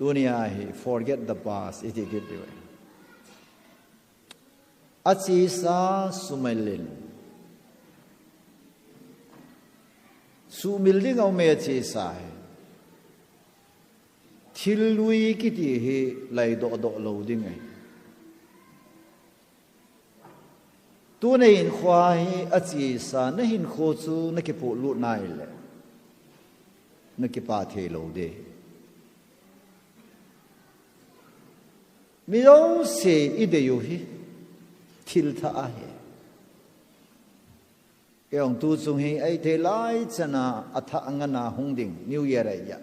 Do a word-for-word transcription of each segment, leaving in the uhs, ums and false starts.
Tunia hi forget the past iti kit diu. Achesa sumil in. Sumil ding aume achesa hi. Thil lui kiti hi laidoh doh lou ding ahi. Tuni hinkho hi achesa nahinkho chu nakipolut nai le. Nakipa thei lou ding. Mi jouse idei u hi thil thah ahi. Kei jong tu chung hi eithei lai chana athah ngana hung ding New Year ahi a.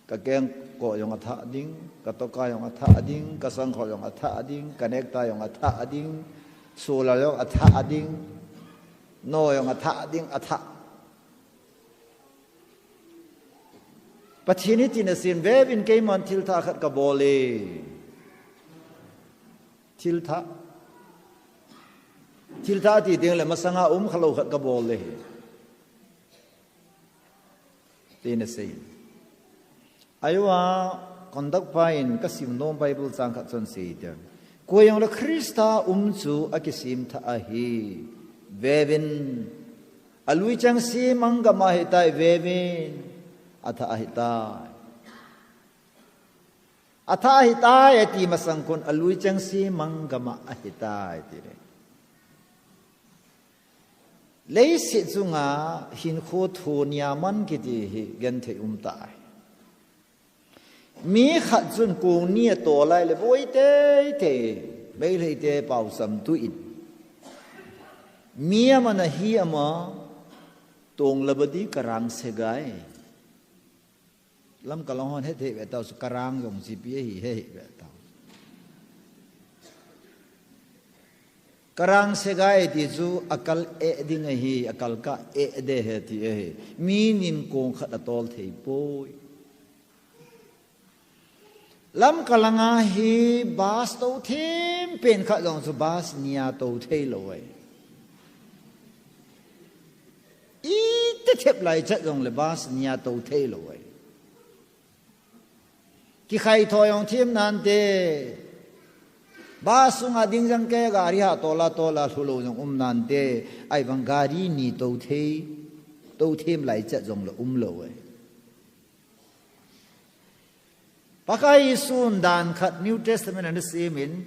Ka kengkoh jong athah ding, ka toka jong athah ding, ka sangkhol jong athah ding, ka necktie jong athah ding, solar jong athah ding, no jong athah ding, athah. Pathen hitin asei in, veuvin keiman thil thah khat kabol e. Thil thah. Thil thah ti ding le masanga um khalou khat kabol e. Tin asei. Ahivangin conduct pa in kasim nom Bible chang khat chun asei te. Koi jong le Christa um chu akisem thah ahi. Veuvin. Alui chengse mang gam ahitai veuvin. Athah ahitai. Athah ahitai ati masang kon alui chengse mang gam ahitai ti le. Leiset chunga hinkho thon nia man kiti hi genthei um tai. Mi khat chun kong ni atol lai le boi teitei, Meitei te pausam tu in. Mi ama nahi ama tong labadi karang segai. Lamka lang hon hethei ve tau chu karang jong chipi ahi hei ve tau. Karang segai ti chu akal eh ding ahi, akal ka eh de he ti ahi. Mi nin kong khat atol thei poi. Lamka langa hi bus to them pen khat jong chu bus nia to thei lou ahi. Ite thep lai chat jong le bus nia to thei lou ahi. Kikhai tho jong them nante. Bus sunga ding jang ke gari ha tola tola lhu lou jong um nante. Ahivang gari ni to thei, to them lai chat jong le um lou ahi. Pakai sun dan khat New Testament ana sem in,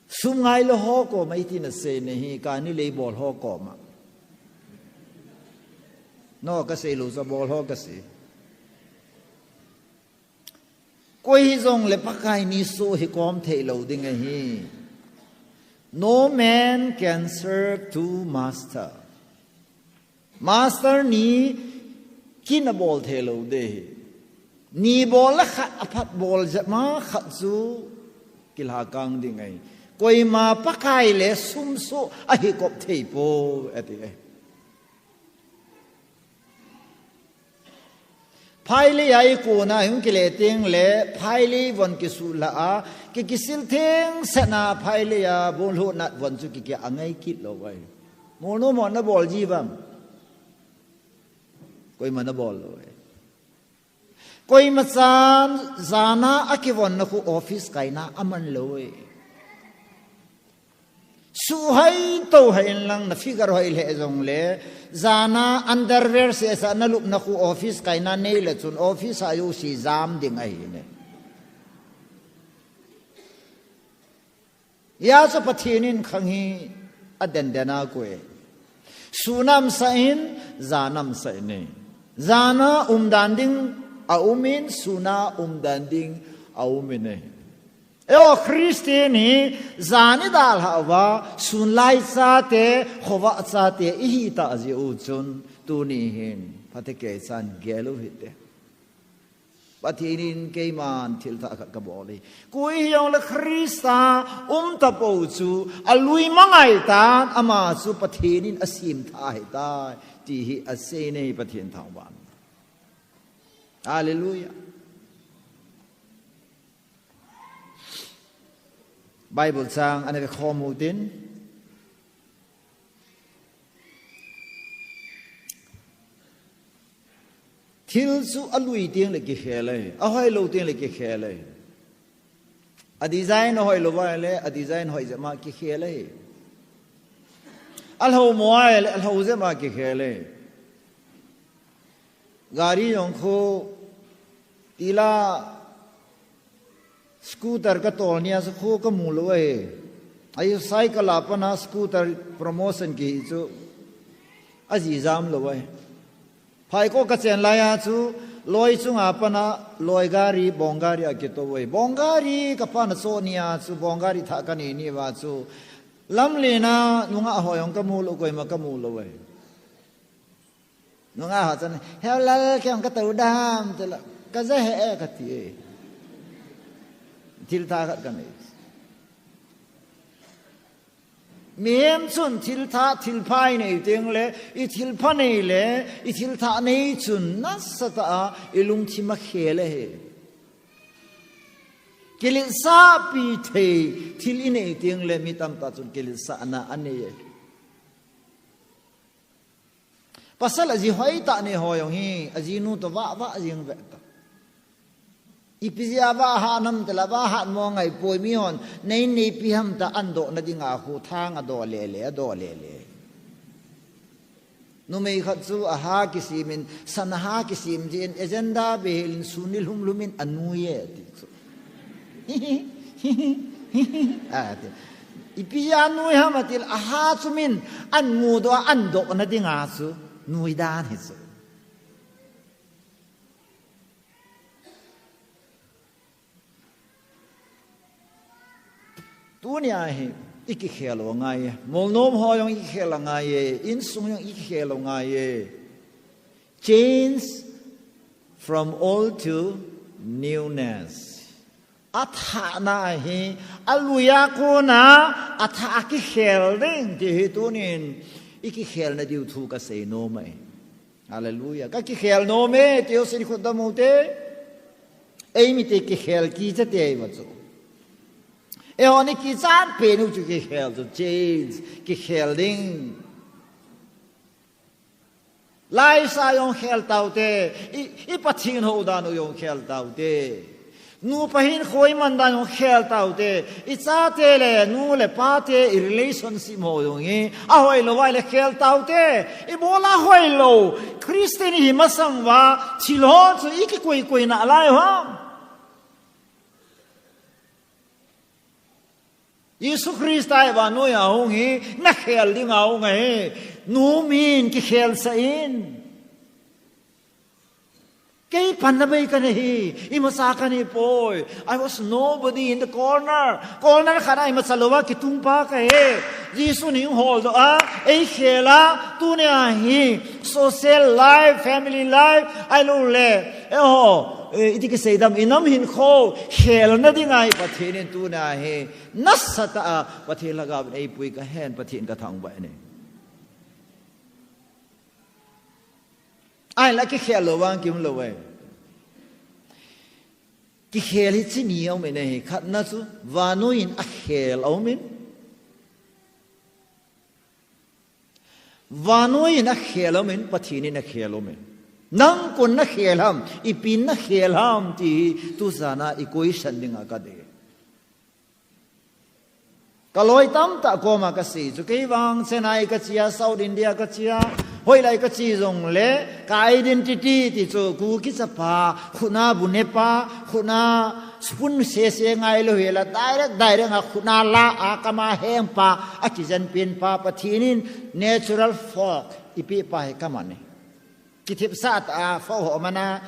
sum ngai lou ho koma iti na sei ne hi, kani lei bol ho koma. No, kasei lou sa bol ho kasei. Koi hijong le Pakai ni so hi kom thei lou ding ahi. No man can serve two master. Master ni kin abol thei lou ding ahi. Ni bol le khat aphat bol jep ma khat chu kilha kang ding ahi. Koima Pakai le sum so ahi kop thei poi ati ahi. Phailei a ikona hung kile teng le phailei von kisu la a, ki kisil theng sena phailei a bol ho nat von chu ki ki angai kit lou ahi. Mol no mol na bol ji vam. Koima na bol lou ahi. Koima chan jana akivon na khu office kaina aman lou ahi. Suhai to hai in lang na figure hoi le jong le, jana underwear sesa na lup na khu office kaina nei le chun office a yo si jam ding ahi ne. Ya chu Pathen in khang hi aden den a koi. Sun amsa in, jan amsa in e. Jana umdan ding aum in, suna umdan ding aum in e. Eiho Christian hi jan idalhah uva, sun lai chate, khovah chate, ihi ta jeh u chun, tuni hin, phatecha in gel u hite. Pathen in keiman thil thah khat kabol e. Koi hijong le Christa um tapou chu, alui mangai tan, ama chu Pathen in asem thah ahitai, ti hi asei ne Pathen thangvah. Hallelujah. Bible chang ana ve khom u tin. Thil chu alui teng le kikhel ahi, ahoilou teng le kikhel ahi. A design ahoilou va le, a design hoi jep ma kikhel ahi. Alhou mo a le, alhou jep ma kikhel ahi. Gari jong khu tila scooter katol nia chu khu kamu lou ahi. Ahi cycle a pana scooter promotion kihi chu ajijam lou ahi. Phaikot kachen laiya chu loi chunga pana loi gari, bong gari akitou ahi. Bong gari kapana cho nia chu bong gari thah kanei ni va chu lamlen a nungah ho jong kamu lou, koima kamu lou ahi. Nungah ho chun, "He lal, kei jong katou dam," tila, "Kaja he e," kati e. Thil thah khat kanei. Mihem chun thil thah, thil pha inei teng le, i thil pha nei le, i thil thah nei chun nasatah a i lungthim akhel ahi. Kiletsahpi thei thil inei teng le, mi tamtah chun kiletsahna anei ahi. Pasal aji hoitah nei ho jong hi, ajinu toh vah vah jing ve ta. Ipi jeh a vah hat nam tila, vah hat mo ngai poi, mihon nei neipi ham ta, an dohna dinga khu thang adoh lele, adoh lele. Numei khat chu aha kisem in, san aha kisem jeh in, agenda behel in sun ni lhum lhum in anui e ti chu. Ati. Ipi jeh a nui ham atil, aha chumin an mudoh a, an dohna dinga chu nui dan hi chu. Tunia hi i kikhel u angai e. Molnom ho jong i kikhel angai e. Insung jong i kikhel u angai e. Change from old to newness. Athahna hi, alui a kona, athah a kikhel ding ti hi tunin, i kikhelna diu thu kasei nom e. Hallelujah. Kakikhel nom e, ti ho sin khut dam u te. Eimi te kikhel kicha te ahi ma chu. Eiho ni kichat pen u chu kikhel chu, change, kikhel ding. Laisa jong khel tau te, i, i Pathen hou dan u jong khel tau te. Nupa hinkho i man dan jong khel tau te. I chate le, nu le pa te, i relationship ho jong hi ahoilou vai le khel tau te. Ibola hoilou, Christian i hi masang uva, thil ho chu i kikoi koi nalai ham. Jesu Christa hi vannoi a hung hi, nakhel dinga hung ahi, nom in kikhel sah in. Kei panna bei kana hi, imacha kana hi poi. I was nobody in the corner. Corner khat a imacha louva kitung pa kahi. Jesun eihol doh a, eikhel a, tunia hi, social life, family life, ahilou le, eiho, eh, iti kisei dam, i nam hinkho, khelna dinga hi Pathen in tunia hi, nasatah a, Pathen lhagao in eipui kahen, Pathen kathangvah e. Ahinla kikhel lou vang kium lou e. Kikhel hi chi ni aum in ahi, khatna chu, vannoi in akhel aum in. Vannoi in akhel aum in, Pathen in akhel aum in. Nang koiin nakhel ham, ipi nakhel ham ti hi, tujan a i question dinga kadei. Kaloi tamtah koma kasei chu, kei vang Chennai kache a, South India kache a, hoilai kache jongle, ka identity ti chu, Kuki chapa, khutna bu ne pa, khutna spoon sese ngailou hela, direct, direct a khutna la a, kama heng pa, akijen pen pa, Pathen in natural fork, ipeh pa hi kaman e. Kithipsah tah a, fork ho mana,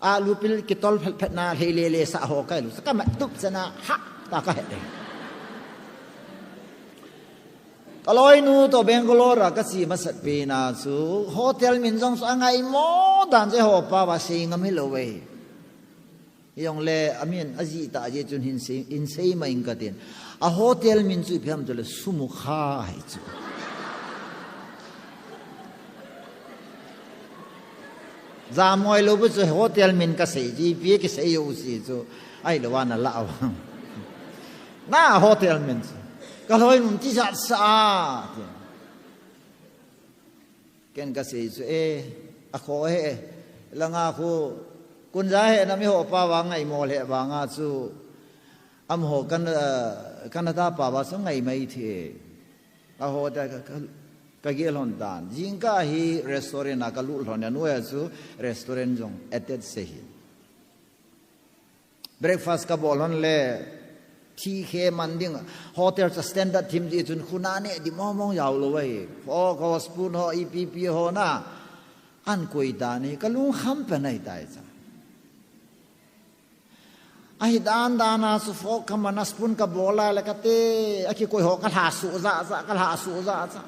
a lupil kitol phet phet na, lei le le sah ho kailou, kamat tup chana, ha, ta kahe e. Kaloinu toh Bangalore a kache masat pena chu, hotel min jong chu angaimo dan chu eiho pa uva sei ngam hilou ve. Hijongle, amin ajih tah jeh chun hin sei, hin sei mai ing katin. A hotel min chu ipi ham tile Sumukha ahi chu. Jam ngoi lou bu chu hotel min kasei ji, ipi kisei u si chu. Ahilou va nala vang. Na hotel min chu. Kaloinun tijat sa a. Ken kasei chu e, akhoh e, Langa khu, kunja he na mi ho pa vang ngai mo le vanga chu, am ho kan, eh, Canada pa va chu ngai mai thi. A ho ta ka, ka, ka gel hon tan. Jingkah hi restaurant a ka lut hon, a nu a chu restaurant jong attend se hi. Breakfast ka bol hon le, thi khe man ding, hotel cha standard thim di chun khuna ne di mong mong jao lo vai. Ho, ho spoon ho, ipi pi ho na, an koi ta ni, ka lung kham pe nai tai cha. Ahi dan dan a chu fork ka man a spoon ka bol a le ka te, a kikoi ho ka lha su za za, ka lha su za za.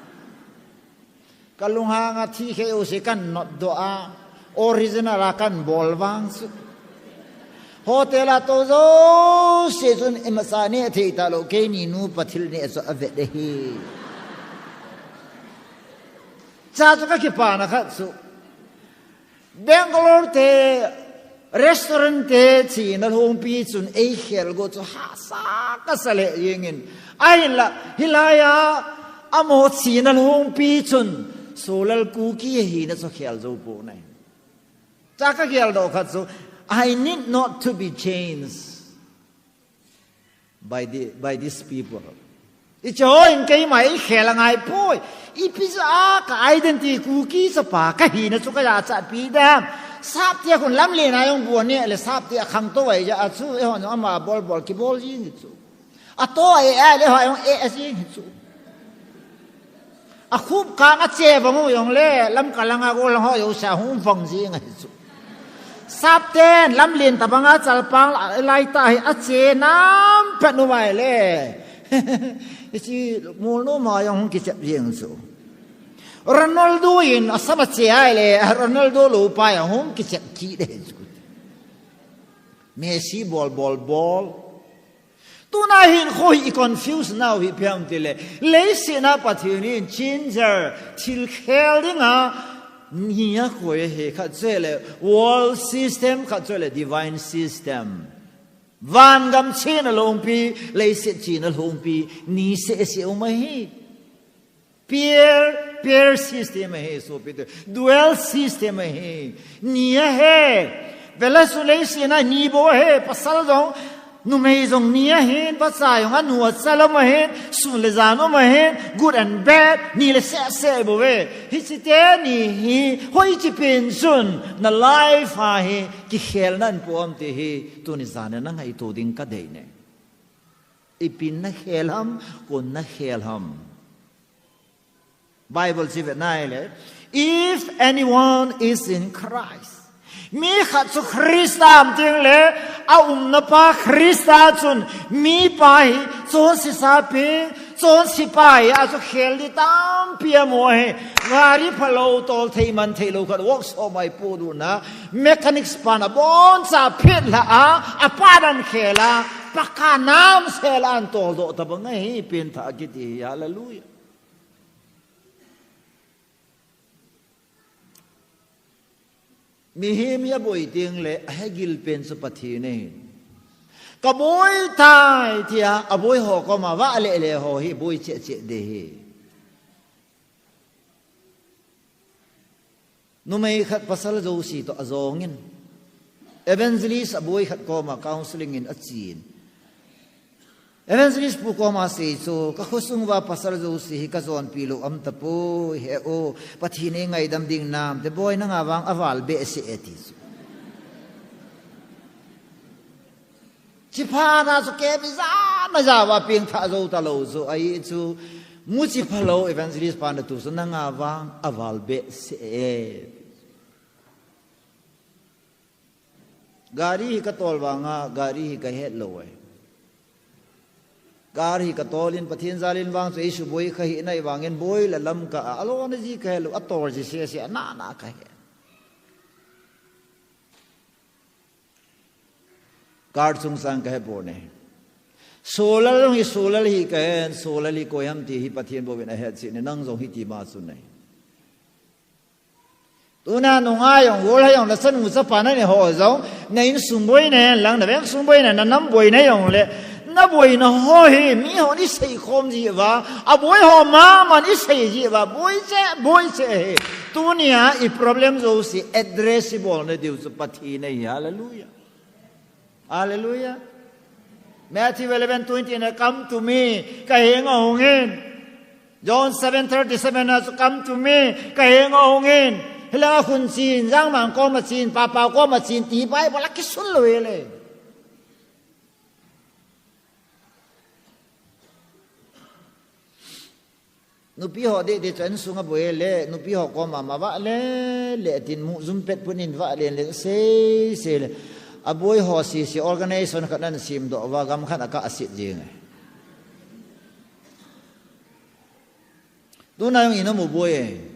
Ka lunghang a thi khe u si kan not do a, original a kan bol vang su. Hotel a to zo si chun ima sa ne thei ta lo, kei ni nu pa thil ne chu a ve de hi. Cha chu ka kipa na khat su. Bangalore te restaurant te china lhungpi chun ei khel go chu hahsa ka sa le jingin. Ahinla, hilai a amaho china lhungpi chun Solal Kuki hina chu khel zo po nai. Cha ka khel do khat chu, I need not to be changed by the, by these people. I cho in keima i khel a ngai poi. Ipi ja ka identity Kuki chapa ka hina chu ka ja cha pi dam. Sap tia kun lam le na jong bu ne le sap tia khang to vai ja a chu e hon ama bol bol ki bol jing chu. A to e a le ha jong e a jing chu. A khup kang a che vang u jong le, lam ka langa gol ho jo sa hung vang jing a hi chu. Sap ten, lam lin ta banga chalpang la, lai ta hi a che nam pet nu vai le. Hichi mul nu ma jong hung kichep jing chu. Ronaldo in a sama che ai le, Ronaldo lo pa jong hung kichep ki de chu. Messi bol, bol, bol. Tuna hin kho hi i confuse nau hi phiam ti le. Leiset a Pathen in changer, thil khel dinga, ni a koi he khat chu le, world system khat chu le, divine system. Vangam china lhungpi, leiset china lhungpi, ni se se um ahi. Pair, pair system ahi, sopi te. Dual system ahi. Ni ahi. Vela su leiset a ni bou ahi. Pasal jong, numei jong ni ahin, vacha jong anu acha lam ahin, sun le jan um ahin, good and bad, ni le seh seh bou ve. Hichi teni hi, hoichi pen chun, na life a hi, kikhelna ahin po am ti hi, tuni jan a na ngaito ding ka dei ne. Ipin na khel ham, kon na khel ham. Bible chi ve nai le, "If anyone is in Christ." Mi khat chu Christa um ting le, a umna pa Christa chun, mi pa hi, chonse sa pi, chonse pa hi, a chu khel di tampi a mo hi. Gari phalou, tol thei man thei lou khat, workshop mai pu du na, mechanics pan a bon cha phit la a, a pa dan khel a, paka nam sel an tol do ta bang hi, pin tha kiti hi, hallelujah. Mihem hi a boi ting le, a hegil pen chu Pathen ahi. Ka boi tai, tia, a boi ho koma, va le le ho hi, boi che che de hi. Numei khat pasal jouse toh a jong in. Evangelist a boi khat koma, counseling in a chin. Evangelist pu koma sei chu, ka khosung uva pasal jouse hi ka jonpi lou am tapoi, he o, Pathen in ngaidam ding nam, te boi nanga vang a val be se e ti chu. Chi pha na chu ke mi ja, na ja va ping tha jo ta lou chu, ai chu, mu chi pha lou evangelist pa na tu chu nanga vang a val be se e. Gari hi ka tol vanga, gari hi ka het lou e. Gari hi ka tol in Pathen jal in vang chu ei suboi kha hi nai vangin boi la lam ka a, a lona ji ka het lou, a tol ji se se, a na na ka het. Car chungchang ka he pon e. Solal jong hi solal hi ka hen, solal hi koi ham ti hi Pathen bou in a het cheh in, nang jong hiti ma chu nei. Tuna nunga jong, gol ha jong, na chanu chapa na nei ho jong, na insung boina hen lang, na veng sung boina, na nam boina jong le, Na boina ho hi, mi hon i seikhom jiuva, aboi ho maman i sei jiuva, boi cheh, boi cheh hi. Tunia i problem jouse address i bolna diu chu Pathen ahi, hallelujah. Hallelujah. Matthew eleven twenty na, "Come to me, kahenga hungin." John seven thirty-seven na chu, "Come to me, kahenga hungin." Hilanga khun chen, jangmang koma chen, papa koma chen, ti Bible a kisun lou hile. Nupi ho deh deh chu insunga boi le, nupi ho koma ma vah le, le tin mu jum pet pun in vah le, le sei sei le. Aboi ho sese organization khat nan simdoh uva, gam khat a ka asit jing e. Tuna jong ina mu boi e.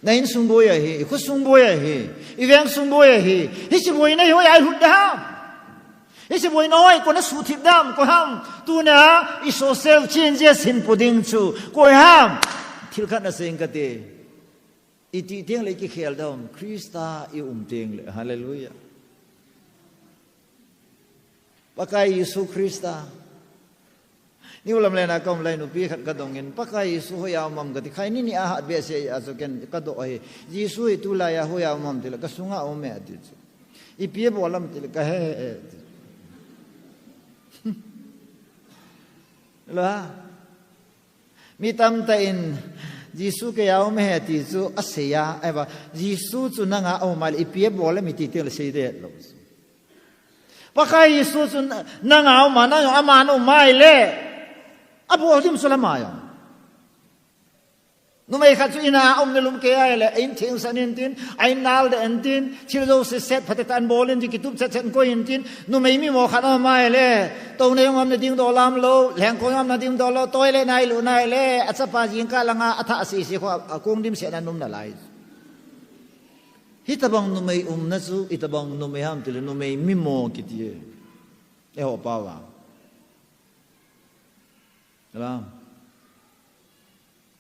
Na insung boi ahi, i khosung boi ahi, i vengsung boi ahi. Hiche boina hi hoiya i lut dam? Hiche boina hoi koi na suthip dam, koi ham? Tuna i social changes hin pu ding chu koi ham? Thil khat na sei inge kati. I ti teng le i kikhel dam, Christa i um teng le. Hallelujah. Pakai Jesu Christa. New Lamlen a ka um lai nupi khat ka dongin, "Pakai Jesu hoiya um am?" kati, khai ni ni a hat behseh a chu ken ka doh ahi. "Jesu hi tulai a hoiya um am?" tile, "Ka sunga um e," ati chu. "Ipi abol am?" tile, "Ka he e," ati. La. Mi tamtah in, "Jesu keiya um e," ati chu asei a, ahivang, "Jesu chu nanga um a le, ipi abol am?" iti teng le sei deh lou. Pakai Jesu chu nanga um a, nang jong aman um a ahile, abol dim chu la ama jong. Numei khat chu ina a um na lum kei ahile, a in theng san intin, a in nal deh intin, thil jouse set phatecha in bol intin, kitup chet chet in koi intin, numei mimo khat um a ahile, touna jong um na ding dolam lou, lengkong jong um na ding dolam lou, toilet na ilut na ahile, achapa jingkah langa, athah sese kho, akong dimset na um nalai. Hitobang numei umna chu, itobang numei ham tile, numei mimo kiti e. Eiho pao a. Alam.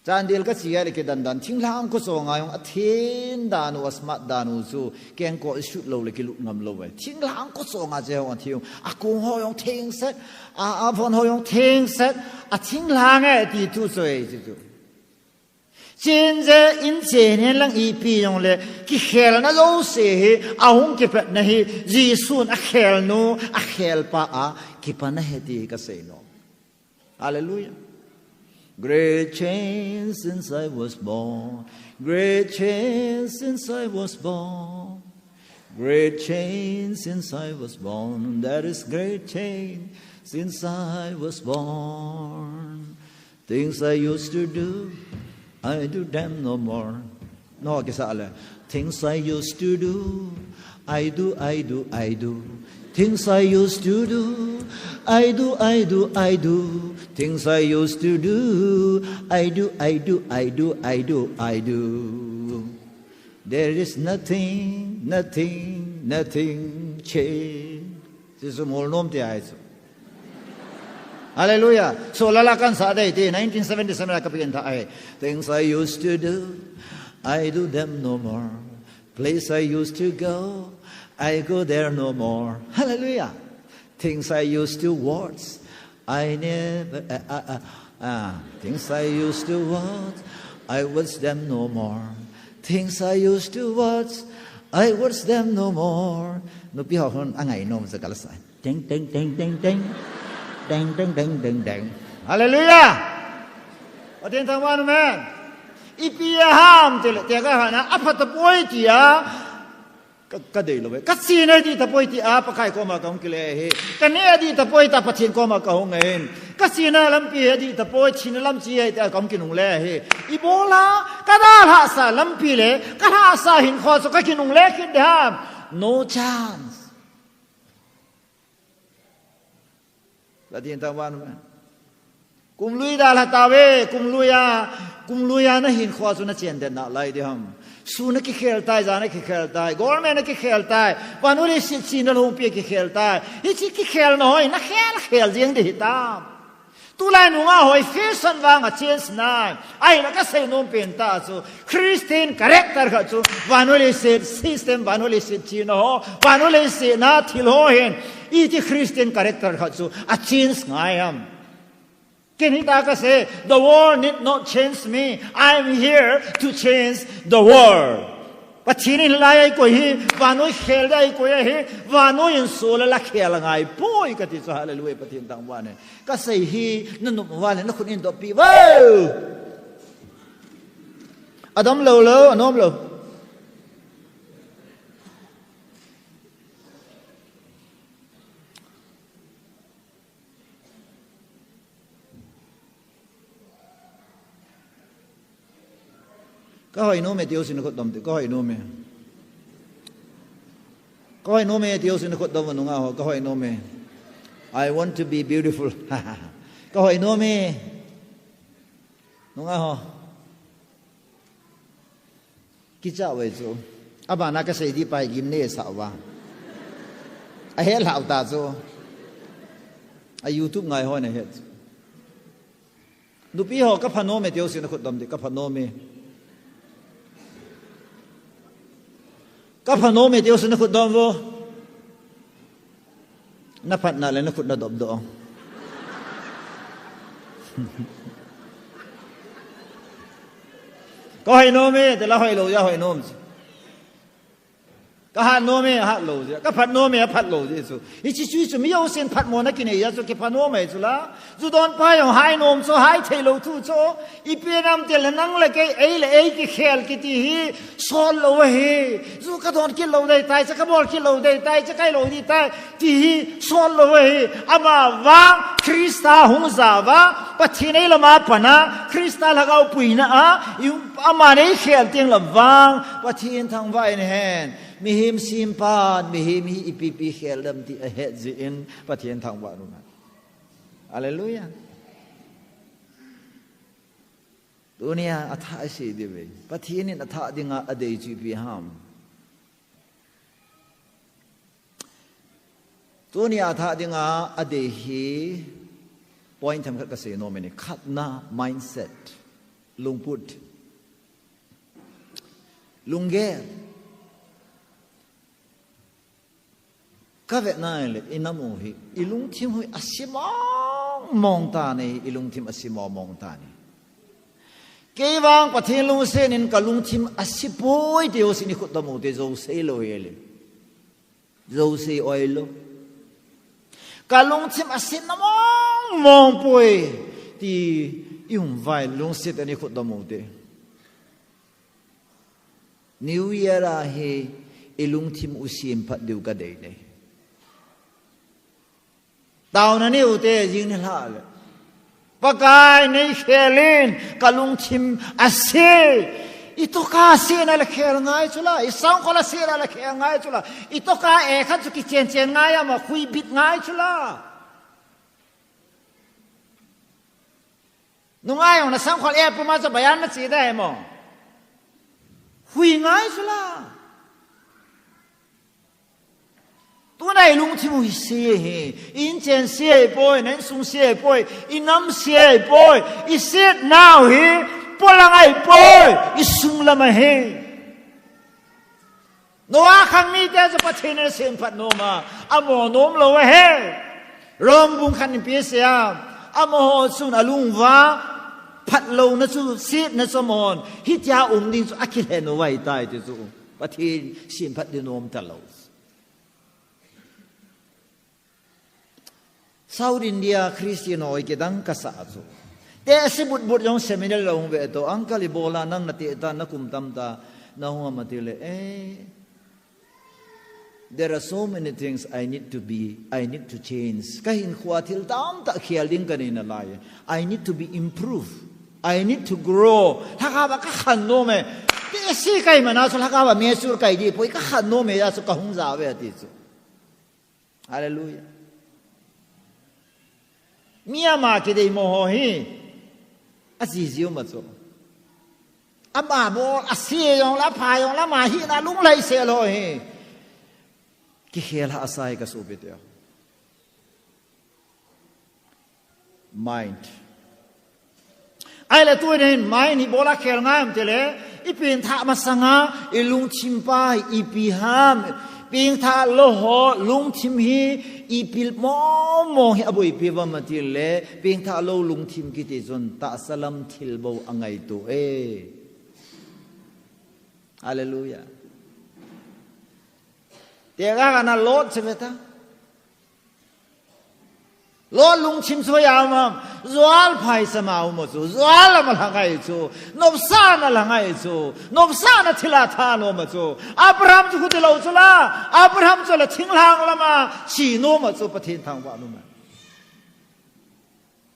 Chandel ka che a le kidan dan, thinglhang kho chonga jong athen dan u, asmart dan u chu, kengkoh i sut lou le kilut ngam lou e. Thinglhang kho chonga che jong athen u, akong ho jong thengset, a, avon ho jong thengset, athinglhang e ti thu chu e, chu chu. Chen je in chen hen lang ipi jong le, kikhelna jouse hi, ahung kipatna hi, Jesun akhelnu, akhelpa a, kipana ahi ti hi kasei nom. Hallelujah. Great change since I was born. Great change since I was born. Great change since I was born. There is great change since I was born. Things I used to do, I do them no more. No, kisa le. Things I used to do, I do, I do, I do. Things I used to do, I do, I do, I do. Things I used to do, I do, I do, I do, I do, I do. There is nothing, nothing, nothing change. Jesu mol nom ti ahi chu. Hallelujah. So lala kan sa dei ti nineteen seventy-seven a ka pian tha ahi. Things I used to do, I do them no more. Place I used to go, I go there no more. Hallelujah. Things I used to watch, I never, uh, uh, uh, uh, things I used to watch, I watch them no more. Things I used to watch, I watch them no more. Nupi ho hon angai nom sa kala sa. Teng, teng, teng, teng, teng. Teng, teng, teng, teng, teng. Hallelujah. Pathen thangvah in, amen. Ipi a ham tile, te ka hana, apha tapoi tia. Ka, ka dei lou ve. Ka chena dih tapoi tia, Pakai koma kahung kile hi. Ka neh dih tapoi tia, Pathen koma kahung ahin. Ka chena lampi hi dih tapoi, thina lam chi ahi tia kahung kinungle hi. Ibola, ka dalhasa lampi le, ka lhasa hinkho chu ka kinungle kit diham. No chance. Pathen thangvah in, amen. Kum lui dalha tauve, kum lui a, kum lui a na hinkho chu na chen den nalai diham. Sun a kikhel tai, jan a kikhel tai, government a kikhel tai, vannoi leiset chena loupi a kikhel tai. Hiche kikhelna ho hi na khel khel jeng ding hitam. Tulai nungah ho fashion vang a change nai. Ahinla kasei nom pen tah chu, Christian character khat chu vannoi leiset system, vannoi leiset chihna ho, vannoi leiset a thil ho hin, iti Christian character khat chu a change ngai ham? Ken hiti kasei, the world need not change me. I am here to change the world. Pathen in hilai a eikoi hi vannoi khel dia eikoi ahi, vannoi in sol a la khel angai poi kati chu, hallelujah, Pathen thangvah in. Kasei hi nanop uva le nakhut in dohpeh uvo. Adamlou lou, anomlou. Kahoi nom e ti jousen khut dom te, kahoi nom e. Kahoi nom e ti jousen khut dom nungah ho, kahoi nom e. I want to be beautiful. Kahoi nom e. Nungah ho. Kicha uve chu. Abana kasei ding pa hi gimnei sah uva. Ahet lhau ta chu. A YouTube ngai hon ahet chu. Nupi ho, kapha nom e ti jousen khut dom te, kapha nom e. Kapha nom e ti jousen khut dom uvo. Naphat nale nakhut nadop doh. Kahoi nom e, tila hoilou jeh a hoi nom chu. Kahat nom e, hat lou jeh a. Kaphat nom e, aphat lou jeh chu. Hiche chu, chu mi jousen phatmona kinei jeh chu, kipha nom e chu la. Ju donpa jong hai nom chu, hai theilou thu chu. Ipi ham itile nang le kei, ei le ei kikhel kiti hi, sol lou ahi. Ju kadon kit lou ding tai, cha kabol kit lou ding tai, cha kai lou ding tai, ti hi sol lou ahi. Ama vang Christa hung ja uva, Pathen eilam a pan a, Christa lhagao puina a, i, aman eikhel teng le vang, Pathen thangvah in hen. Mihem sempan, mihem hi ipi ipi khel dem ti ahet jeh in, Pathen thangvah un. Hallelujah. Tunia athah isei diu ve. Pathen in athah dinga adei chu ipi ham? Tunia athah dinga adei hi point themkhat kasei nom e. Khatna, mindset, lungput, lunggel. Kavetna le, inam u hi, ilungthim u hi ase mong mong tan ahi, ilungthim ase mong mong tan ahi. Kei vang Pathen lungset in kalungthim ase poi ti jousen ikhut dom u te, jouse lou hile. Jouse oilou. Kalungthim ase na mong mong poi ti ium uva lungset in ikhut dom u te. New Year a hi ilungthim u semphat diu kadei e. Taona neiu te, jing nilhah le. Pakai neikhel in, kalungthim ase. Itoh ka ase na le khel ngai chu la, isangkhol ase na le khel ngai chu la. Itoh ka e khat chu kichen chen ngai ama, khui bit ngai chu la. Nunga jong nasangkhol e puma chu bayan nache dai mo. Hui ngai chu la. Tuna ilungthim u hi se hi. Inchen se hi poi, na insung se hi poi, inam se hi poi, isetnau hi polang ahi poi, isunglam ahi. Noah khang mite chu Pathen in asemphat nom a, amo nom lou ahi. Rom bung khat in ipi asei a, amaho chun alung uva phatlouna chu, setna chu amahon hitia um ding chu akilhen u ahitai ti chu. Pathen semphat ding nom talou. South India Christian ho kidang kasa chu. Te ase but but jong seminary la hung ve to, uncle ibola nang nate ta nakum tam ta nahung am atile, eh, there are so many things I need to be, I need to change. Kahinkhoa thil tamtah khel ding kanei nalai. I need to be improved. I need to grow. Lhagao a kakhan nom e. Te ase kahi mana chu lhagao a mature kahi ding poi, kakhan nom e, achu kahung ja ve ati chu. Hallelujah. Mi ama kideimo ho hi ajijiu ma chu. Ama bol, ase jong le, apha jong le, ama hina lunglhaisel ho hi kikhel hahsa e kasopite. Mind. Ahile tunin mind hi ibola khel ngai ham tile, i pengthah masanga i lungthim pa hi ipi ham, pengthah lou ho lungthim hi ipi mong mong hi aboipi uvam tile, pengthah lou lungthim kiti chun tahsa lam thil bou angaito e. Hallelujah. Te ga ga na Lot che ve ta. Lot lungthim chu hoiya um am? Jual phaisam a um chu, jual lam a la ngai chu, nopsahna la ngai chu, nopsahna thil a thanom chu. Abraham chu khuti lou chu la, Abraham chu la thinglhang lam a che nom chu, Pathen thangvah nom.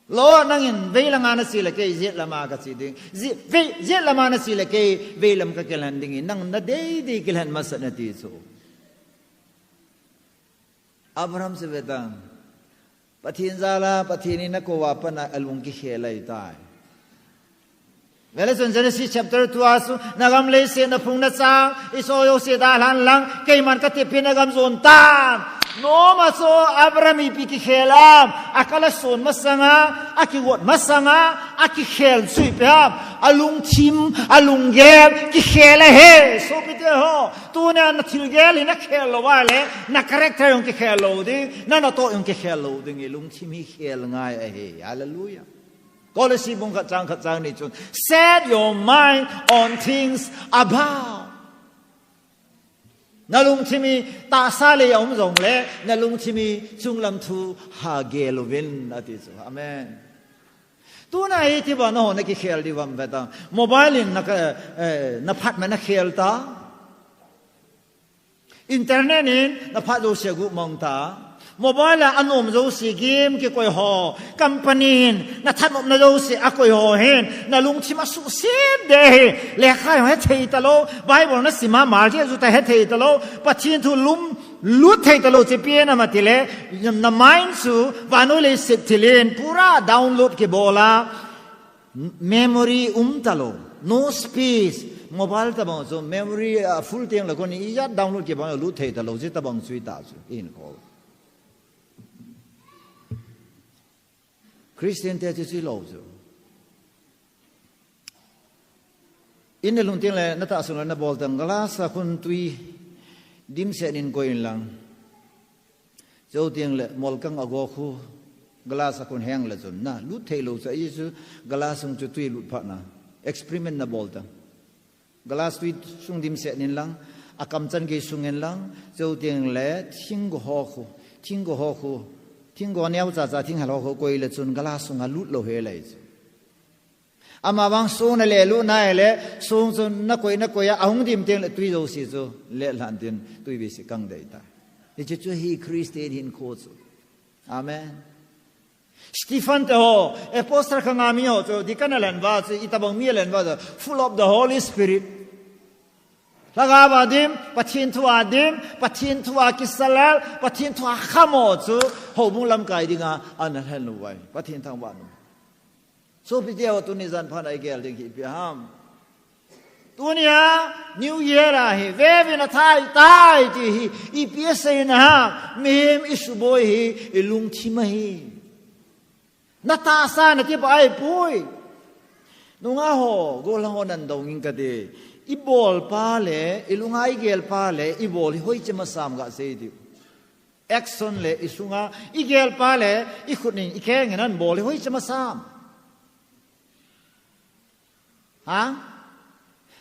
Lot, nangin vei langa na che le kei, jet lama ka che ding. Jet, vei, jet lama na che le kei, vei lam ka kilhen ding e, nang na dei dei kilhen masat in ati chu. Abraham che ve ta. Pathen jal a, Pathen in na kou a pat a alung kikhel ahitai. Ve le chun Genesis chapter two a chu, na gam leiset na phung na chang, i soh jouse dalhan lang, keiman ka tepi na gam jon tan. Nom a chu Abraham ipi kikhel am, a kal a son masanga, a kigot masanga, a kikhel chu ipi ham, alungthim, alunggel, kikhel ahi, sopite ho. Tunia na thilgel hi na khel lou a le, na character jong kikhel lou ding, na natoh jong kikhel lou ding, i lungthim hi khel ngai ahi. Hallelujah. Kolosi bung khat chang khat chang ni chun, set your mind on things above. Na lungthim hi tahsa lei a um jongle, na lungthim hi chunglam thu ha gel uvin ati chu. Amen. Tuna hi ti ba na ho na kikhel diu vem ve ta. Mobile in na ka, eh, na phat ma na khel ta. Internet in na phat jouse guh mong ta. Mobile a anom jouse game kikoi ho, company in na thanopna jouse akoi ho hin, na lungthim asuhset ding ahi. Lekha jong hethei talou, Bible na sim a, Maldives chu ta hethei talou, Pathen thu lum lut thei talou, che pen ama tile, na mind chu vannoi leiset thil in pura download kibol a, memory um talou, no space, mobile tabang chu memory, ah, full teng le kon ijat download kibang lut thei talou, che tabang chu ita chu, in ko. Christian te chu chu lou chu. In na lhung teng le, na tahsa sung le na bol teng, glass a khun tui dimset in koi in lang. Chuteng le, molkang a go khu, glass a khun heng le chun, na, lut thei lou chu, ahi chu, glass sung chu tui lut phat na, experiment na bol teng. Glass tui sung dimset in lang, a kamchan gei sung in lang, chuteng le, thinggo ho khu, thinggo ho khu, thinggo neo cha cha, thinghel ho khu, koi le chun, glass sung a lut lou hel ahi chu. Ama vang song na le lut nai le, song chu na koi, na koi a, ahung dim teng le tui jouse chu le lhan tin tui vei se kang dei ta. Hiche chu hi Christian hinkho chu. Amen. Stephen te ho, apostle khat nga mi ho chu, deacon a len uva chu, itabang mi a len uva chu, full of the Holy Spirit. Lhagao a dim, Pathen thu a dim, Pathen thu a kisalel, Pathen thu a khamo chu, houbung lamkai dinga, ana lhen uve. Pathen thangvah nom. Sopite ho, tuni jan phat a i gel ding hi ipi ham. Tunia, New Year ahi, vevin athai tai ti hi, ipi asei na ham, mihem i suboi hi, i lungthim ahi. Na tahsa na kipah ahipoi. Nungah ho, gollhang ho nan dong in kati. I bol pa le, i lunga i gel pa le, i bol hi hoiche masam ga sei diu. Action le i sunga, i gel pa le, i khut in, i keng in nan bol hi hoiche masam. Ha?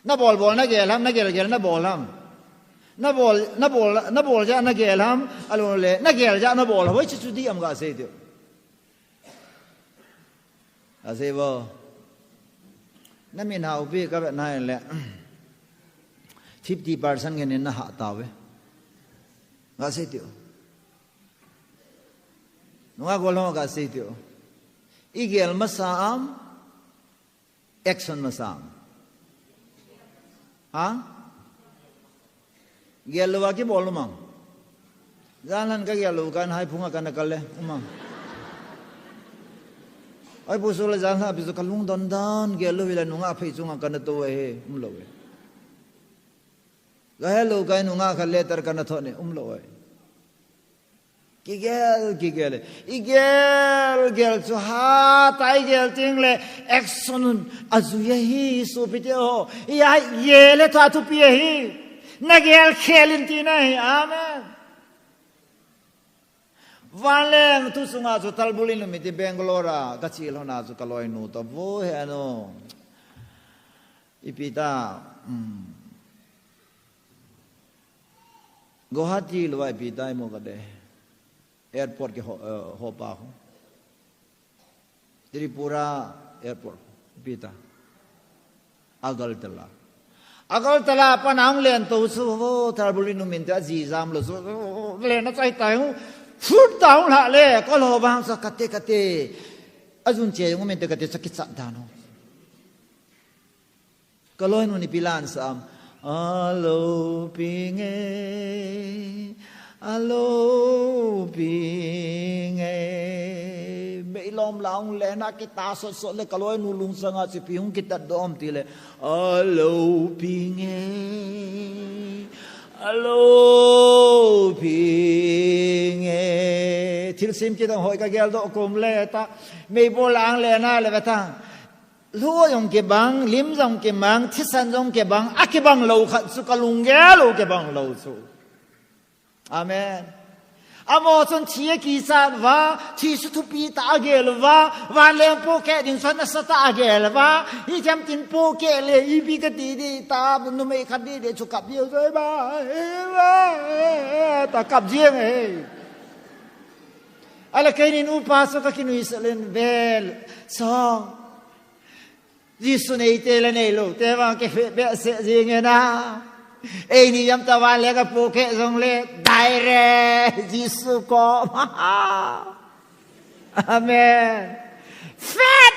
Na bol bol na gel ham, na gel gel na bol ham. Na bol, na bol, na bol ja na gel ham, alou le, na gel ja na bol ham, hoiche chu di am ga sei diu. Asei vo. Na min haupi ka vet na le. Fifty percent ngen in na ha tauve. Ga sei diu. Nungah gollhang ga sei diu. I gel masa am, action masa am. Ha? Gel lou a kibol lou mang. Jan lhan ka gel lou kan hai phunga kana kal le, um a. Ai pu su le jan lhan pi su ka lungdon dan gel lou hile nungah phei chunga kana tou ahi, um lou e. Ka he lou kai nungah khat letter kana thot ne, um lou e. Kigel, kigel. Igel, gel chu hatah a igel teng le action un ajui ahi, sopite ho. Iha gel le tha thupi ahi. Nagel khel in tina ahi. Amen. Vanleng tu sunga chu talbul in um iti Bangalore a kachil hon a chu kaloinu toh vo he ano. Ipi ta, um, Guwahati lou a ipi ta imu kate. Airport kiho, eh, hopa ho. Tripura airport. Ipi ta. Agartala. Agartala a pat a hung len tou chu, vo, talbul in um inte ajijam lou chu, len a chai tai hu. Fut ta hung lha le, kol ho vang sa kate kate. Ajun che jong um inte kate sa kichat dan ho. Kaloinun ipi la asah am. Aloupinge, aloupinge. Meilom la hung len a kita sot sot le kaloinu lungsang a chu ipi hung kitat doh am tile. Aloupinge, aloupinge. Thilsem kidang hoi kagel doh kom le ta. Meibol la hung len a le ve ta. Lhu jong kibang, lim jong kibang, thisan jong kibang, akibang lou khat chu kalunggel u kibang lou chu. Amen. Amaho chun thi akichat uva, thi chu thupi tah a agel uva, vanleng pohkeh ding chu nasatah a agel uva, hithem tin pohkeh le, ipi kati ding ta, numei khat ding ding chu kap diu chu, ba, ba, ta kap jeng e. Ahile keinin upa chu kakinuisat in vel, chong. Jesu neite le neilou te vang kipeh behseh jing e na. Eini jam ta vanleng a pohkeh jongle direct Jesu kom. Amen. Phet!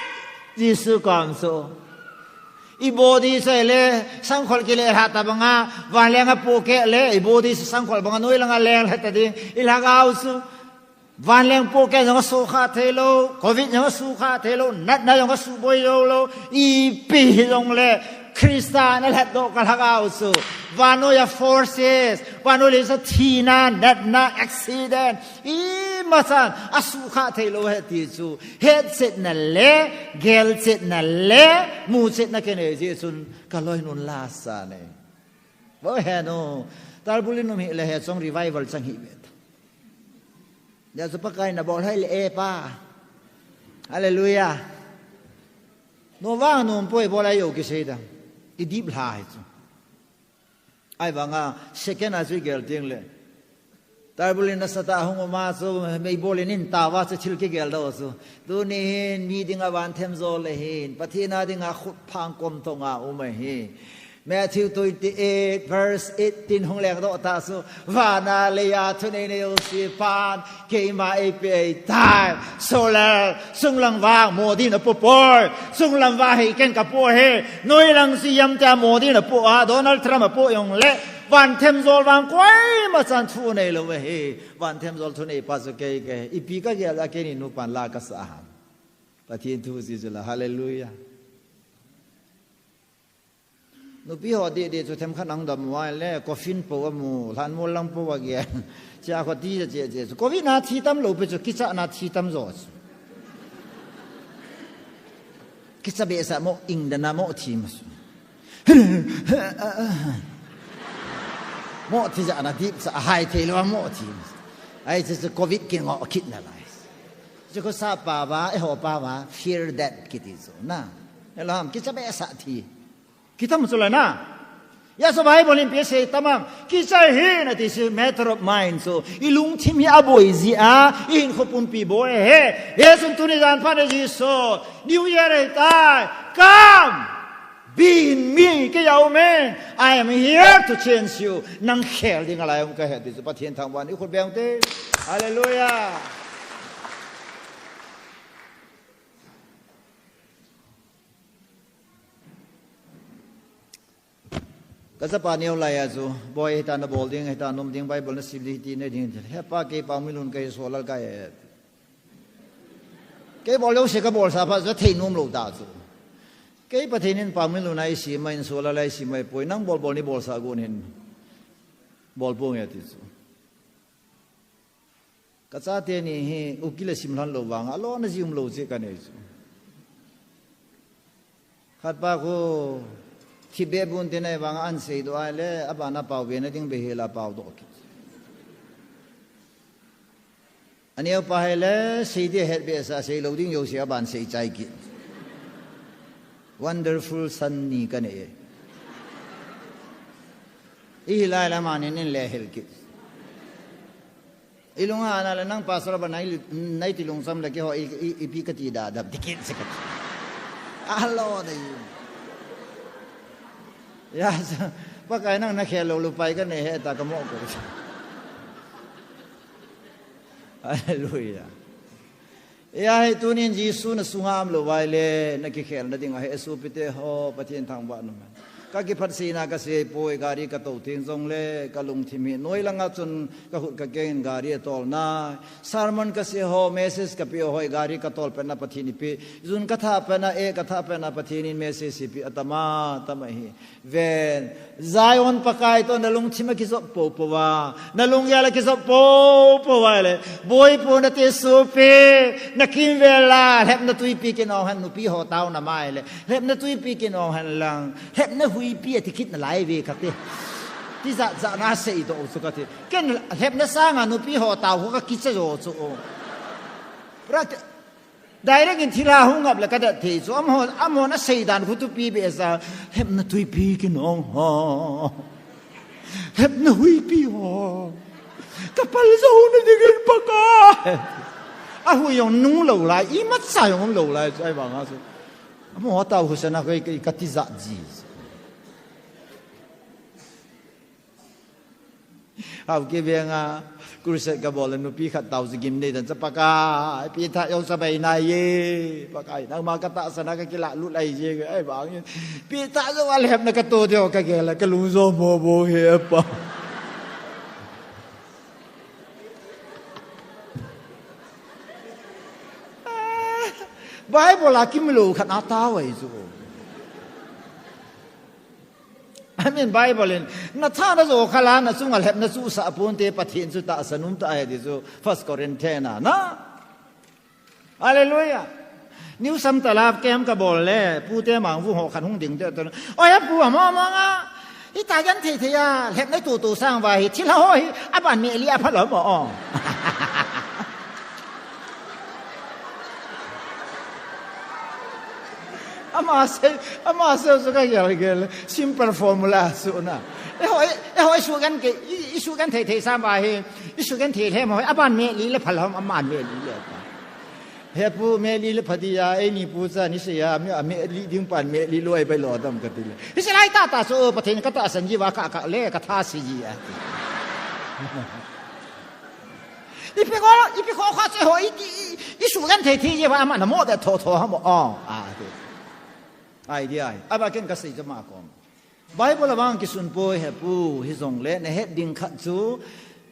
Jesu kom chu. I body chu ahile sangkhol kile lha ta banga, vanleng a pohkeh le i body chu sangkhol banga noi langa leng lha ta ding. I lhagao chu. Vanleng pohkeh jong asukha thei lou, covid jong asukha thei lou, natna jong asuboi jou lou, ipi hijongle Christa na lhatdoh ka lhagao chu. Vannoi a forces, vannoi leiset a thina, natna, accident, imachan asukha thei lou ahi ti chu. Hetchetna le, gelchetna le, muchetna kinei jeh chun kaloinun la asah e. Vo he nu, talbul in um hile he chong revival chang hi ve ta. Hijeh chun Pakai nabol hih le e pa. Hallelujah. Nova nom poi bol a jo kisei ta. I dip lha hi chu. Ahivanga second a chu igel teng le. Talbul in nasatah a hung um a chu, meibol in in tao a chu thil kigel doh chu. Tuni hin mi dinga van themjol ahin, Pathen a dinga khut phang kom thong a um ahi. Matthew twenty-eight verse eighteen hung leng doh ta chu. Vana leiya thunei nei jouse pan, keima eipeh tai. Solar, sunglang vang, mo din apo poi. Sunglam vang hi ken kapo hi. Noilang sijam tia mo din apo a, Donald Trump apo jongle. Van themjol vang koima chan thu nei lou ahi. Van themjol thunei pa chu kei kahi. Ipi kagel a keini nupan la kasah ham. Pathen thu jeh chun la. Hallelujah. Nupi ho didi chu themkhat ahung dam uva le, coffin po amu, lhanmol lang po agel. Chia kho ti ja che che chu. Covid na thi tam lou pi chu, kichat na thi tam jo chu. Kicha behseh mo, ing dan a mo thi ma chu. Mo thi ja na dip cha hai thei lou mo thi ma chu. Ahi chu chu covid kingoh kit nalai. Chu kho sa pa va, eiho pa va, fear death kiti chu na. Eloham, kicha behseh thi. Kitam chu la na. Hijeh chun Bible in ipi asei tam am. Kicha hih in ati chu matter of mind chu. I lungthim hi aboi jeh a, i hinkho pumpi boi ahi. Hijeh chun tuni jan phat a Jesu. New Year ahitai. Come. Be in me. Keiya um in. I am here to change you. Nang khel ding a lai um kahi ati chu. Pathen thangvah in i khut beng te. Hallelujah. Ka chapa neo lai a chu, "Boi, hita na bol ding, hita nom ding, Bible na sim ding, hiti na ding," ti. "He pa, kei Paominlun kahi, Solal kahi." Kei bol jouse ka bolsah phat chu thei nom lou ta chu. Kei Pathen in Paominlun a eisem ahin, Solal a eisem ahipoi, nang bol bol nei bolsah gon in. Bol ponge ati chu. Kachate ni hi ukil a simlhon lou vang, alona ji umlou cheh kanei chu. Khatpa khu, thipbeh bun tin ahivang a ansei doh ahile, abana pao vena ding beh hela pao doh kit. Aneopa hile, sei ding ahet behseh a, sei lou ding jouse aban sei chai kit. Wonderful son ni kanei e. Ihi lai la manin in le hel kit. Ilunga ana le nang pastor ba nai, nai ti lungsam le keiho i, i, ipi kati da dap dikit se kati. Alo dei. Ya, sa, Pakai nang nakhel lou lou pai kanei hita kamo ko. Hallelujah. Ya, hi tunin Jesu nasunga umlou vaile, nakikhel na ding ahi, sopite ho, Pathen thangvah in um hen. Kakiphatseina kasei poi, gari katou theng jongle, kalungthim hi, noi langa chun kahut kakeng in gari atol nai. Sermon kasei ho, message kapeh ho, gari katol petna Pathen in eipeh. Jun kathah petna, eh, kathah petna Pathen in message eipeh, atama, tama hi. Ven, Zion Pakai toh nalungthim akijop poupou va, nalunggel akijop poupou va le, Boi Pu nati sopi, nakimvel a, lhepna twipi kinong hen, nupi ho tao na mai le, lhepna twipi kinong hen lang, lhepna huipi ati kit nalai ve kati. Tijat jat na seidoh u chu kati. Ken lhepna sanga nupi ho tao ho kakicha jo chu. Rat Direct in thilha hung ap le kadet thei chu. Amaho, amaho nasei dan khu thupi behseh a. Lhepna twipi kinong ho. Lhepna huipi ho. Kapal jou na dingin Pakai. Ahui jong nung lou lai, imacha jong um lou lai chu ahivang a chu. Amaho tao husa na koi, kati jat ji. Hauke veng a, crusade kabol le nupi khat tao chu gimnei dan chu Pakai, Peter jong chu bai nai e, Pakai, nangma katahsan a kakilah lut lai je, ahivang in. Peter jong alhepna kato ding kagel a, kalung jom mo bo he pa. Bible a kimlou khat na tao ahi chu. I mean, Bible in, nathana jo khala, nachunga lhepna chu sah ponte, Pathen chu tahsan um tah ahi ti chu, First Corinthians a, na? Hallelujah. New Samtalab camp kabol le, pute mangvu ho khat hung ding te, oi, a pu, amo, amo nga, ita jan thei thei a, lhepna tu tu sang va hi, thilha ho hi, aban meh li a phalou mo, o. Ama sei, ama sei chu kagel gel. Simple formula chu na. Eiho, eiho, isugen ke, i, isugen thei thei sam ahi. Isugen thei lhem ho, aban meh li le phalou, aman meh li le. He pu, meh li le pha dia, eini pu cha ni sei a, mi, ameh li ding pan meh li lou ahi bai lou dam kati le. Hiche lai tah tah chu, Pathen katahsan ji va ka, ka le, katha sei ji a. Ipi ko, ipi ko kha che ho, i, i, i, isugen thei thei je va ama namo de tho tho ha mo. O, a, ti. Ai di ai. Aba ken kasei jama kom. Bible a vang kisun poi he pu, hijongle, nahet ding khat chu,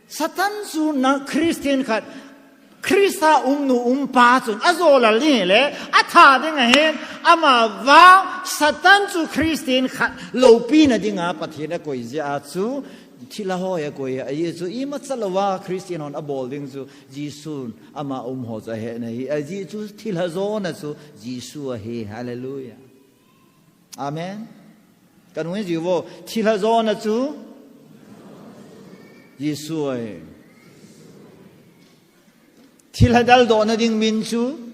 Satan chu na Christian khat, Christa umnu umpa chun, ajo lal ding le, atha ding ahin, ama vang, Satan chu Christian khat, loupina dinga, Pathen akoi jeh a chu, Thilha ho hi akoi ahi, ajeh chu imacha louva Christian hon abol ding chu Jesun ama um ho chu ahet ahi. Ajeh chu thilha jona chu Jesu ahi. Hallelujah. Amen. Kanung jiuvo, thilha jona chu Jesu ahi. Thilha daldohna ding min chu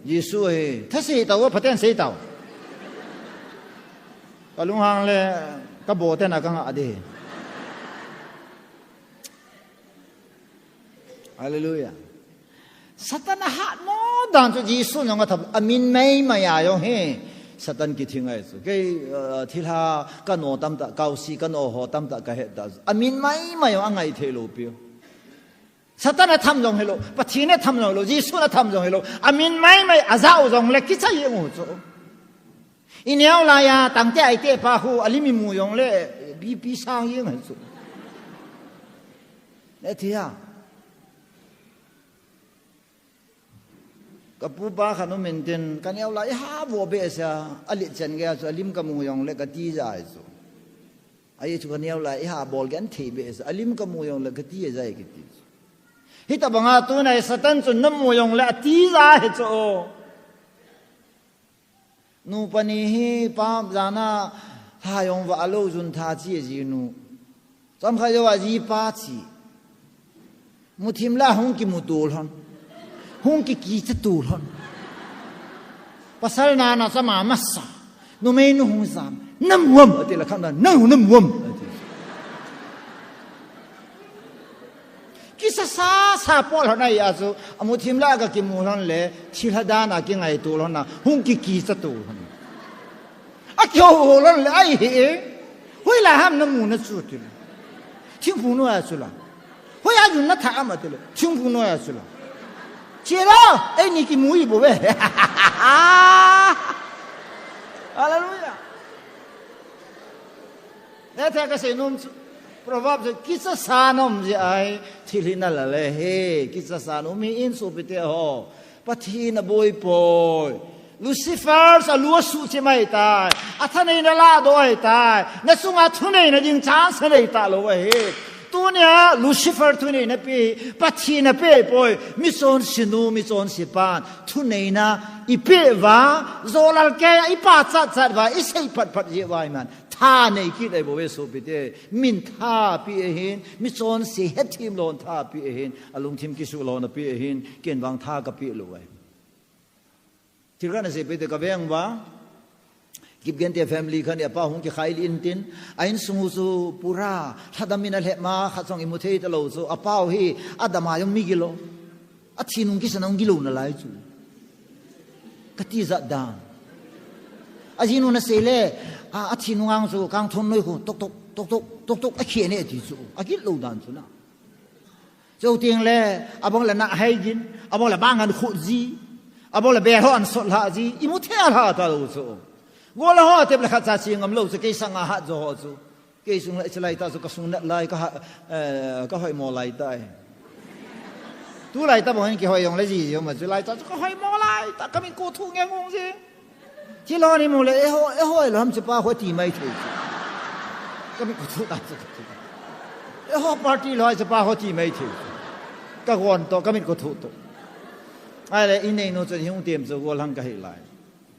Jesu ahi. Thasei tao, phaten sei tao. Kalunghang le kabote na kanga de. Hallelujah. Satan ahatmo dan chu Jesu nang atham, amin maimai a jong hi. Satan kithing ahi chu. Kei, uh, thilha kano tamtah, kaosi kano ho tamtah kahet ta. Amin maimai jong angai thei lou piu. Satan atham jong hilou, Pathen atham jong hilou, Jesu atham jong hilou, amin maimai ajao jongle kichai u chu. Ineo laiya, tangte aite pa khu, alim imu jongle, B P sang jeng ahi chu. Nethia. Kapu pa khat um intin, kaneo lai iha vo behseh a, alet chen geiya chu, alim kamu jongle, kati jai chu. Ajeh chu kaneo lai iha bol genthei behseh a, alim kamu jongle, kati jai kiti chu. Hitabanga tuna hi Satan chun namu jongle atija hi chu. Nu pani hi pap jana ha jong va lo jun tha chi ji nu. Chomkhat jouva jipa chi. Muthim la hung kimu tulhon. Hung kikicha tulhon. Pasal nana chama masa. Numei nu hung jam. Namu am ati la khat na, nang namu am ati. Kisa sasa pol hon ahi a chu, amuthim la ka kimu hon le, thilha dan a kingai tulhon na, hung kikicha tulhon. Akiho ho lon le ahi e. Hoilai ham namu na chu tile. Thingphung noiya chu la. Hoiya jun natha am tile. Thingphung noiya chu la. Chelo, eini kimu ibouve. Hallelujah. Hiti kasei nom chu. Proverbs chu kicha sa nom ji ahi. Thil hi nala le hi. Kicha sa nom hi in sopite ho. Pathen aboi poi. Lucifer chu alu asuh chim ahitai. Athaneina ladoh ahitai. Nachunga thuneina ding chance anei talou ahi. Tunia Lucifer thuneina pe hi Pathen ape poi. Michonse nu, michonse pan thuneina ipeh uva, jolal keiya ipa chat chat uva, isei phat phat jeh uva iman. Tha nei kit ahi bouve sopite. Min tha pe ahin, michonse hethem lou tha pe ahin, alungthim kisuh louna pe ahin, ken vang tha kapeh lou ahi. Thil khat nasei peh te kaveng uva. Kipgen te family khat ni apa hung kikhai lih intin. A insung u chu pura lhadam in alhep ma khat jong imu thei talou chu. Apa u hi adama jong migil lou. Athi nung kisan a hung gilou nalai chu. Kati jat dan. Ajinu nasei le, a, athi nung ang chu kangthon noi khu, tok tok, tok tok, tok tok, akhe ne ati chu. Agil lou dan chu na. Chuteng teng le, abang le na hai jin, abang le bang an khut ji, abang le bel ho an sot lha ji, imu thei lha talou chu. Gol ho tep le khat cha chi ngam lou chu, kei sanga hat jo ho chu. Kei sung lai, chulai ta chu kasung nat lai, ka ha, eh, kahoi mo lai ta e. Tulai ta bang hin kihoi jong le ji, jong ma chulai ta chu kahoi mo lai ta, kamit ko thu nge ngung ji. Thil ho ni mu le, eiho, eiho lou ham chepa ho ti mai thei. Kamit ko thu ta chu. Eiho party lou chepa ho ti mai thei. Ka gon to, kamit ko thu to. Ahile, inei nu chun hung tem chu gol hang kahi lai.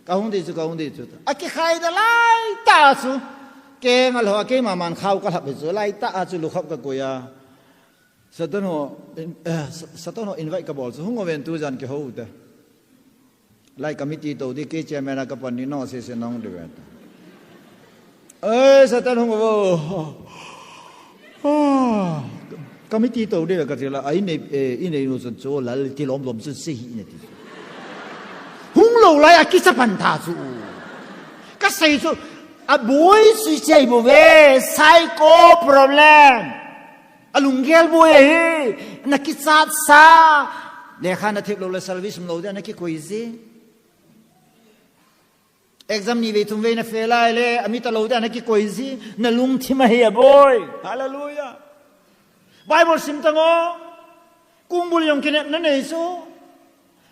Kahung di chu, kahung di chu. Akikhai da lai ta chu. Kei ngal ho, keima man khao kalhap hi chu. Lai ta chu lukhap kakoi a. Satan ho, in, eh, Sa-, Satan ho invite kabol chu. Hung uven tujan kihou te. Lai committee to di, kei chairman a kapan ni no se se nong di ven. Eh, Satan hung uvo. Ah, committee to di kati la, ai nei, eh, inei nu chun chu lal ti lom lom chun sei hi ne ti. Hung lou lai a kicha pan ta chu. Kasei chu, aboi sui chei bouve, psycho problem. Alunggel boi ahi, nakichat sa. Lekha nathep lou le service um lou dia nakikoi ji. Exam ni vei thum vei na fail a ahile, amit talou dia nakikoi ji. Nalungthim ahi aboi. Hallelujah. Bible sim tang o. Kongbul jong kinepna nei chu.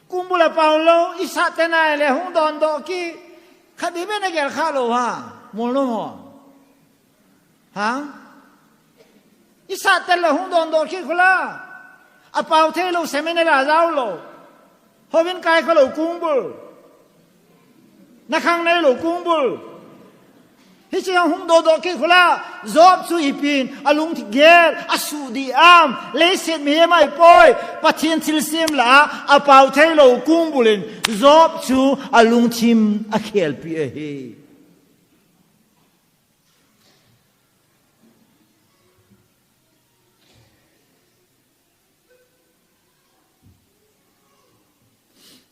Kongbul a pao lou, isah te nai le hung dondoh kit. Khat beh beh nagel kha lou ha. Mol nom ho. Ha? Isah tel lou hung dondoh kit khu la. Apao thei lou seminary a jao lou. Houin kai kha lou kongbul. Nakhang nei lou kongbul. Hiche hung dondoh kit khu la. Job chu ipi in alunggel, asuh dih am, leiset mihem ahipoi. Pathen thilsem lah a, apao thei lou kongbul in Job chu alungthim akhelpi ahi.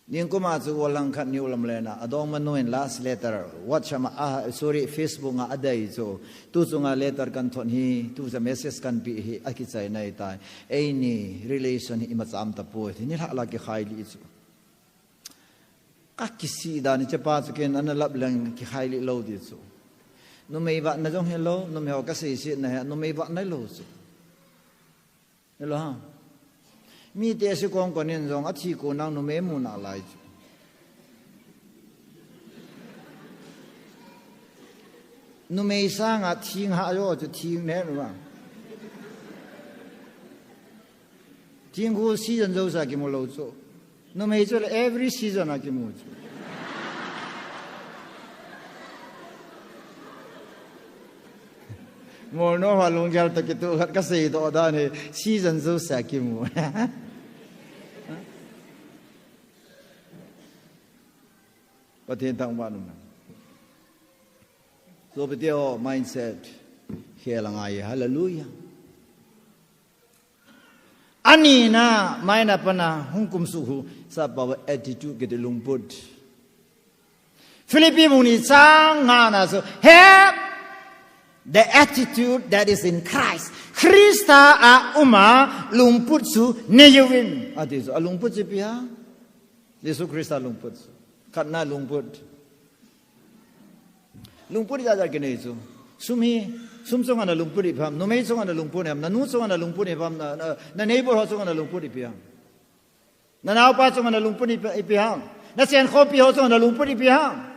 Ningkum a chu gollhang khat New Lamlen a, adongmanu in last letter, WhatsApp a, ah, sorry, Facebook a adei chu, tu chunga letter kahin thot hi, tu chu message kahin pe hi, akichai nai tai. Eini relation hi imacha um tapoi, nilhah la kikhai lih chu. Kakisih dan hichepa chu ken ana lap leng kikhai lih lou di chu. Numei vatna jong hilou, numei ho kaseisetna hi, numei vatna lou chu. Hello ha. Mite si kong konin jong athi kon nang numei mu nalai chu. Numei sanga thing ha jo chu thing ne nu a. Thingkhu season jousea kimu lou chu. Numei chu le every season a kimu chu. Molnom ho lunggel toh kitoh khat kasei doh dan hi season jousea kimu. Pathen thangvah in um. Sopite ho mindset khel angai, hallelujah. Anina, maina pana hung kumsuh hu, sapa attitude kiti lungput. Philippi bung ni chang nga na chu, have the attitude that is in Christ. Christa a uma lungput chu nei uvin. Ati chu, alungput chu ipi ham? Jesu Christa lungput chu. Khatna lungput. Lungput ijat jat kinei chu. Sum hi, sum chunga na lungput ipi ham, numei chunga na lungput ipi ham, nanu chunga na lungput ipi ham, na, na, na neighbor ho chunga na lungput ipi ham. Na naopa chunga na lungput ipi, ipi ham. Na chenkhopi ho chunga na lungput ipi ham.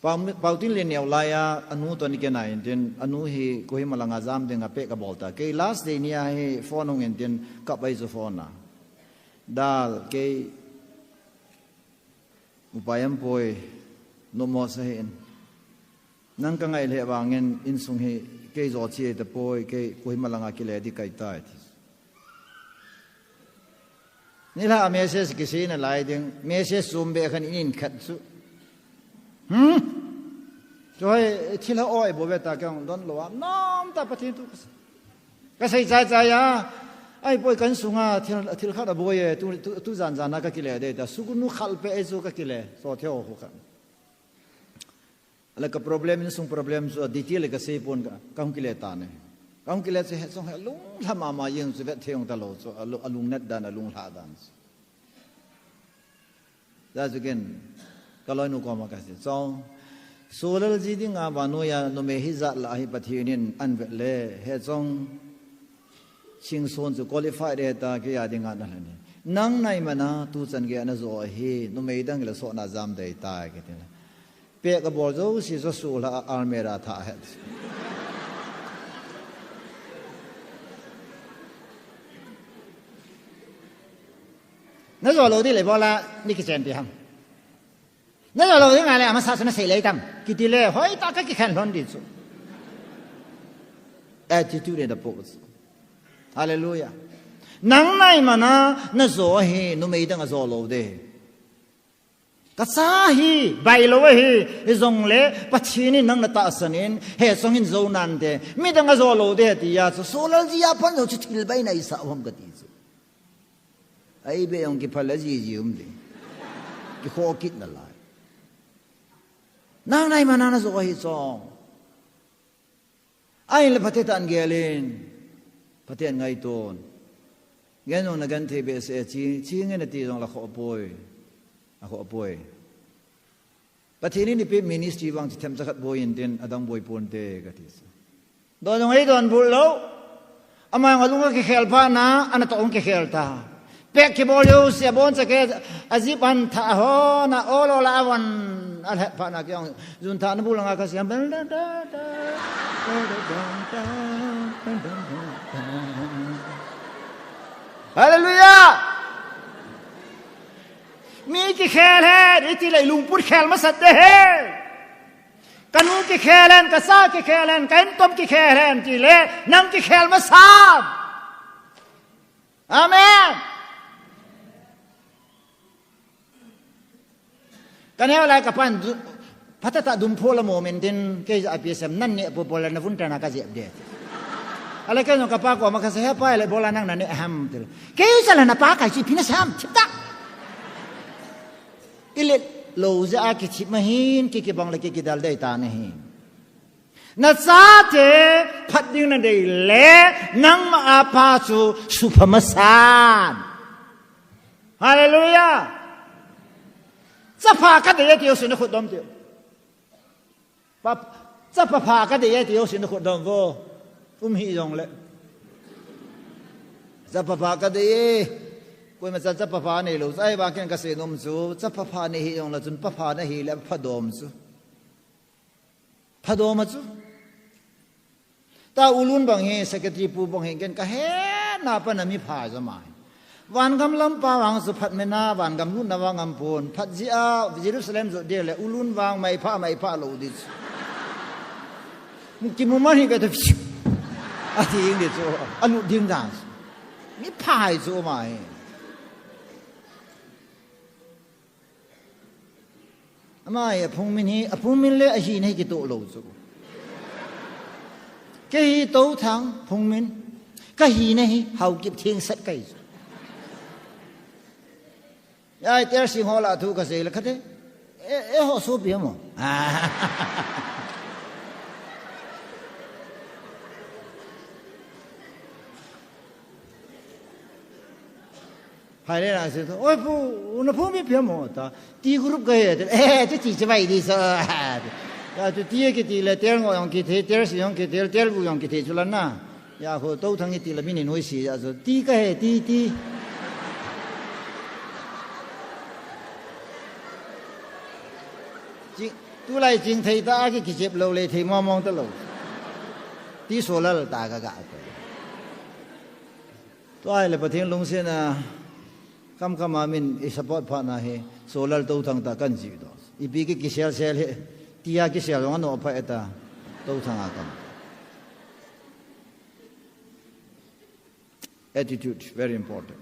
Pau, Pau tin le neo lai a, anu toh ni kei na intin, anu hi Kohima langa jam dinga peh kabol ta. Kei last day ni a hi phone hung intin, kap ahi chu phone a. Dal, kei upai um poi, numo sa hi in. Nang ka ngai le vangin insung hi kei jo chi ta poi, kei Kohima langa kile di kai tai ti. Nilhah a message kisei nalai ding, message sum be khan in khat chu. Hmm? Choi, thil ha oi bo ve ta kang don lo a, nom ta Pathen thu kasei. Kasei chai chai a, ai poi kan sunga thil, thil khat a boi e, tu, tu, tu jan jan a ka kile de ta, sugunu khal pe e chu ka kile, so theo khu khan. Ala ka problem, insung problem chu a detail le kasei pon ka, kahung kile ta ne. Kahung kile chu he chong he lunglha mama jeng chu vet thei jong ta lou chu, alu-, alungnat dan, alunglha dan chu. Jeh chu ken, ka loinu koma kasei, chong, Solal ji dinga vannoi a numei hijat lah a hi Pathen in ahin vet le, he chong, Chingson chu qualified ahi ta, kei a dinga nalhen e. Nang nai mana tuchan gei a najo ahi, numei dang le sohna jam dei tai kiti le. Peh kabol jouse chu sulha a almirah thah ahi. Najo lou ding le bol a, nei kichen pi ham. Najo lou ding le, amasa chu nasei le tam. Kiti le, hoitah a kakikhen lhon ding chu. Attitude in the post. Hallelujah. Nang nai mana najo ahi, numei dang a jo lou ding. Kacha hi, bailou ahi, hijongle, Pathen in nang natahsan in, he chong hin jo nante. Midang a jo lou ding tia chu, Solal ji a pan jong chu thil baina isah u ham kati chu. Ai be jong kiphal a jiji um ding. Kikhoh kit nalai. Nang nai mana najo ahi chong. Ahin le phatah in gel in. Pathen ngaiton. Gen jong nagen thei behseh e chi, chi nge nati jong la khoh poi. Akhoh poi. Pathen in eipeh ministry vang chu themcha khat boi intin, adang boi ponte kati chu. Don jong eidonbut lou. Ama jong alung akikhel phat na, anatoh jong kikhel ta. Peh kibol jouse, aboncha kei, ajip an thah hon a, ol ol a avon, alhep phat na kei jong, jun thah na bu langa kasiam. Hallelujah! Mi kikhel hen, iti le ilungput khel masat ding ahi. Kanu kikhel hen, kacha kikhel hen, ka intom kikhel hen, tile, nang kikhel masat. Amen. Kaneo lai kapan, phatah tah dumpho la moment in, kei ja pi sem, nan neh popo la navun tana kajep ding. Ahile kei jong kapa koma kasei, he pa, ahile bol a nang naneh ham tile. Kei ja la napa kahi chu ipi nasei ham, thip ta. Ilet lou jeh a kithip ma hin, ki kibang le ki kidal dei ta nahi. Nachate phat ding nadei le, nangma a pa chu supha masan. Hallelujah. Chapa kadei e ti jouse nakhut dom teu. Pa, chapa pha kadei e ti jouse nakhut dom vo. Um hih jongle. Chapa pha kadei e. Koima chan chapa pha neilou. Ahivang ken kasei nom chu, chapa pha nei hih jongle chun pa pha nahi le pha dom chu. Thadom a chu. Ta U Lun bang hi, secretary pu bang hi, ken kahetna a pat a mi pha jong ahi. Vangam lampa vang chu phatmena, vangam lutna vang aum pon. Phat jeh a Jerusalem jot ding le, U Lun vang maipha, maipha lou ding chu. Mu kimu man hi ve ta, ati ding ding chu. Alut ding dan chu. Mi pha hi chu ahi. Ama hi aphung min hi, aphung min le ahina hi kitoh lou chu. Kei hi Touthang phung min, kahina hi Haokip Thengsat kahi chu. Ai, Tersing ho lah thu kasei le khat e. E, eiho sopi ham o. Hai le na se to, "Oi pu, na phung mi ipi ham o?" ta, "T group kahi," ati, "Eh, ti ti che bai di so." Ya, tu T kiti le, Tel ngo jong kithei, Tersing jong kithei, Telgu jong kithei chu la na. Ya, ho Touthang kiti le, mi ni noi si ya so, "T kahi, T, T." Chi, tulai chingthei ta, ki, kichep lou le, thei mong mong ta lou. T Solal ta ka ga ko. Tua ahile Pathen lungsetna, kam kam a min i support phat na hi, Solal Touthang ta kan ji doh. Ipi ki kisel sel hi, tia kisel jong ano pha eta, Touthang a kan. Attitude, very important.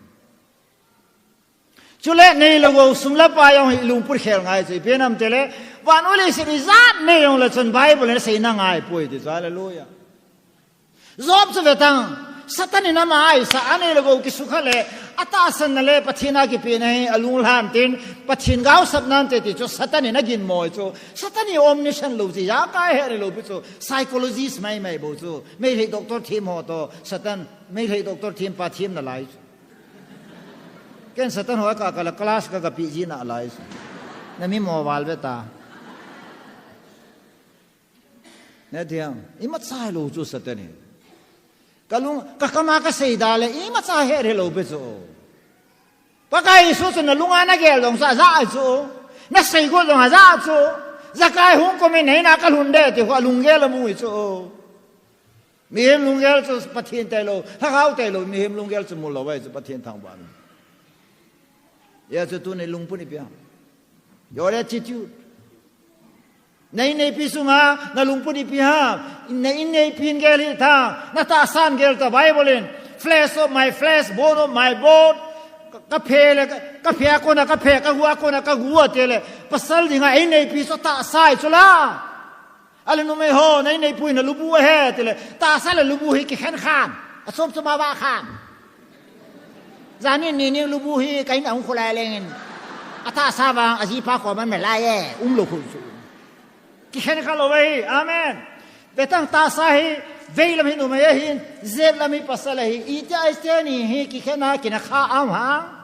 Chule nei le gou sum le pai jong hi lungput khel ngai chu, ipi ham itile, vannoi leiset ijat nei jong le chun Bible in asei na ngai poi ti chu, hallelujah. Job chu ve tang, Satan in ama aisa, anei le gou kisukha le, atahsan na le, Pathen a kipehna hi alunglham tin, Pathen gaosap nante ti chu Satan in aginmo chu. Satan hi omniscient lou chu, ijakai he lou pi chu, psychologist mai mai bou chu, Meitei doctor them ho to, Satan, Meitei doctor them pa them nalai chu. Ken Satan ho ka ka la class ka ka pi ji nalai chu. Na mi mo val ve ta. Na diam, imacha lou chu Satan hi. Ka lung, ka kam a kasei da le, imacha he he lou pi chu. Pakai Jesu chu na lung a na gel jong sa ja chu. Na sei got jong a ja chu. Jakai hung komin nei na ka lhun de ti ho lunggel amu chu. Mihem lunggel chu Pathen tailou, Lhagao tailou, mihem lunggel chu mu lou ahi chu Pathen thangvah. Hijeh chun tuni lungput ipi ham. Your attitude. Na inneipi sunga, na lungput ipi ham. Na inneipi in gel hih tan, na tahsan gel tan Bible in. Flesh of my flesh, bone of my bone. Ka, ka phe le, ka, ka phe a kona, ka phe, ka gu a kona, ka gu ati le. Pasal dinga inneipi chu tahsa ahi chu la. Ale numei ho, na inneipu hi na lubu ahi, tile. Tahsa le lubu hi kikhen khan. Achom chom a vah khan. Jan in ni ni lubu hi ka in a hung kholai leng in. Atahsa vang, ajipa koma me lai e, um lou khu chu. Kikhen kha lou ahi, amen. Ve tang tahsa hi, veilam hi numei ahin, jetlam hi pasal ahi, iti a iti ni hi, kikhen a kina kha am ha.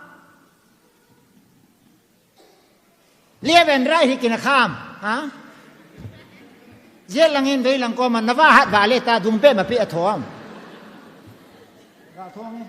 Left and right hi kina kham, ha? Jetlang in veilang koma na va hat va le ta dung pe ma pe a thom. Ga thom e.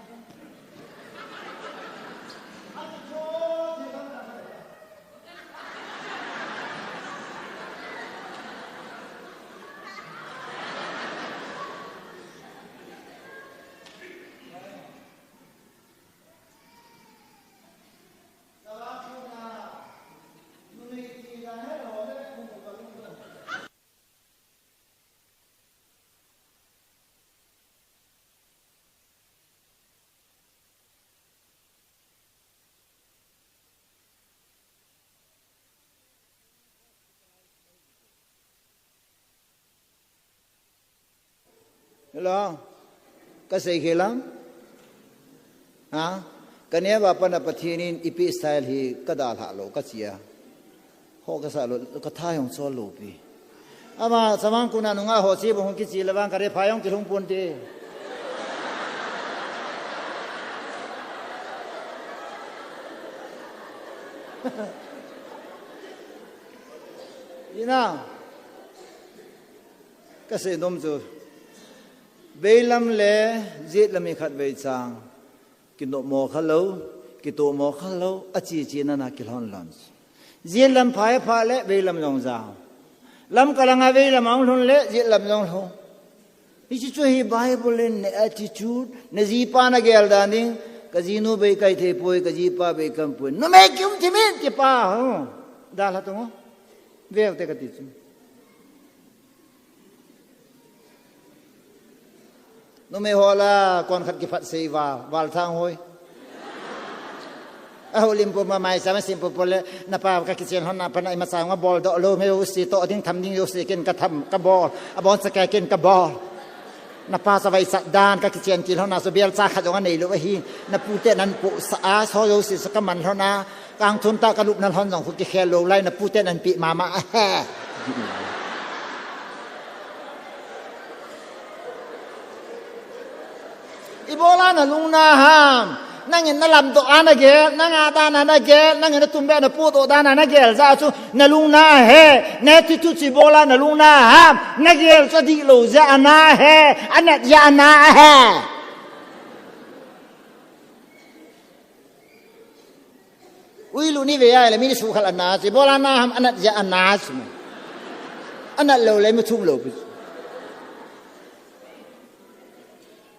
Hello. Ka sei khel am? Ha? Ka neo a pat a Pathen in ipi style hi ka dalha lou ka chi a. Ho ka sa lou, ka tha jong chol lou pi. Ama, chavang kuna nunga ho chi bang hung kichi le vang ka re pha jong kilhung pon te. Ina. Ka sei nom chu, veilam le jetlam hi khatvei chang, kinopmo kha lou, kitohmo kha lou, achi chi nana kilhon lon. Jetlam phai pha le veilam jong jao. Lamka langa vei lam ahung lhun le, jet lam jong lhung. Hiche chu hi Bible in na attitude, na jipa na gel dan ding, ka jinu bei kai thei poi, ka jipa bei kam poi. Numei kium thim in, kipa, ho. Dalha tong ho. Veu te kati chu. Numei ho la, kon khat kiphat sei val, val thang hoi. Aho lim pu ma mai sa ma sim pu pu le, na pa ka kichen lhon na pa na ima sa ma bol doh lou, me u si toh ding tham ding u si ken ka tham ka bol, abon sa ka ken ka bol. Na pa sa vai sa dan ka kichen til lhon na so bial sa khat jong anei lou ahi, na pu te nan pu sa a so u si sa ka man lhon na, kang thun ta ka lup na lhon jong khu kikhel lou lai, na pu te nan pi mama a he. Ibola na lung na ham. Nangin na lam doh a na gel, nang a dan a na gel, nangin na tum be na pu doh dan a na gel. Jeh chu na lung na he, na attitude chu ibola na lung na ham. Na gel chu adih lou jeh a na he, anat jeh a na he. Uilu ni ve a le mi ni su khal ana, ibola na ham anat jeh a na chu. Anat lou le mi thum lou pi.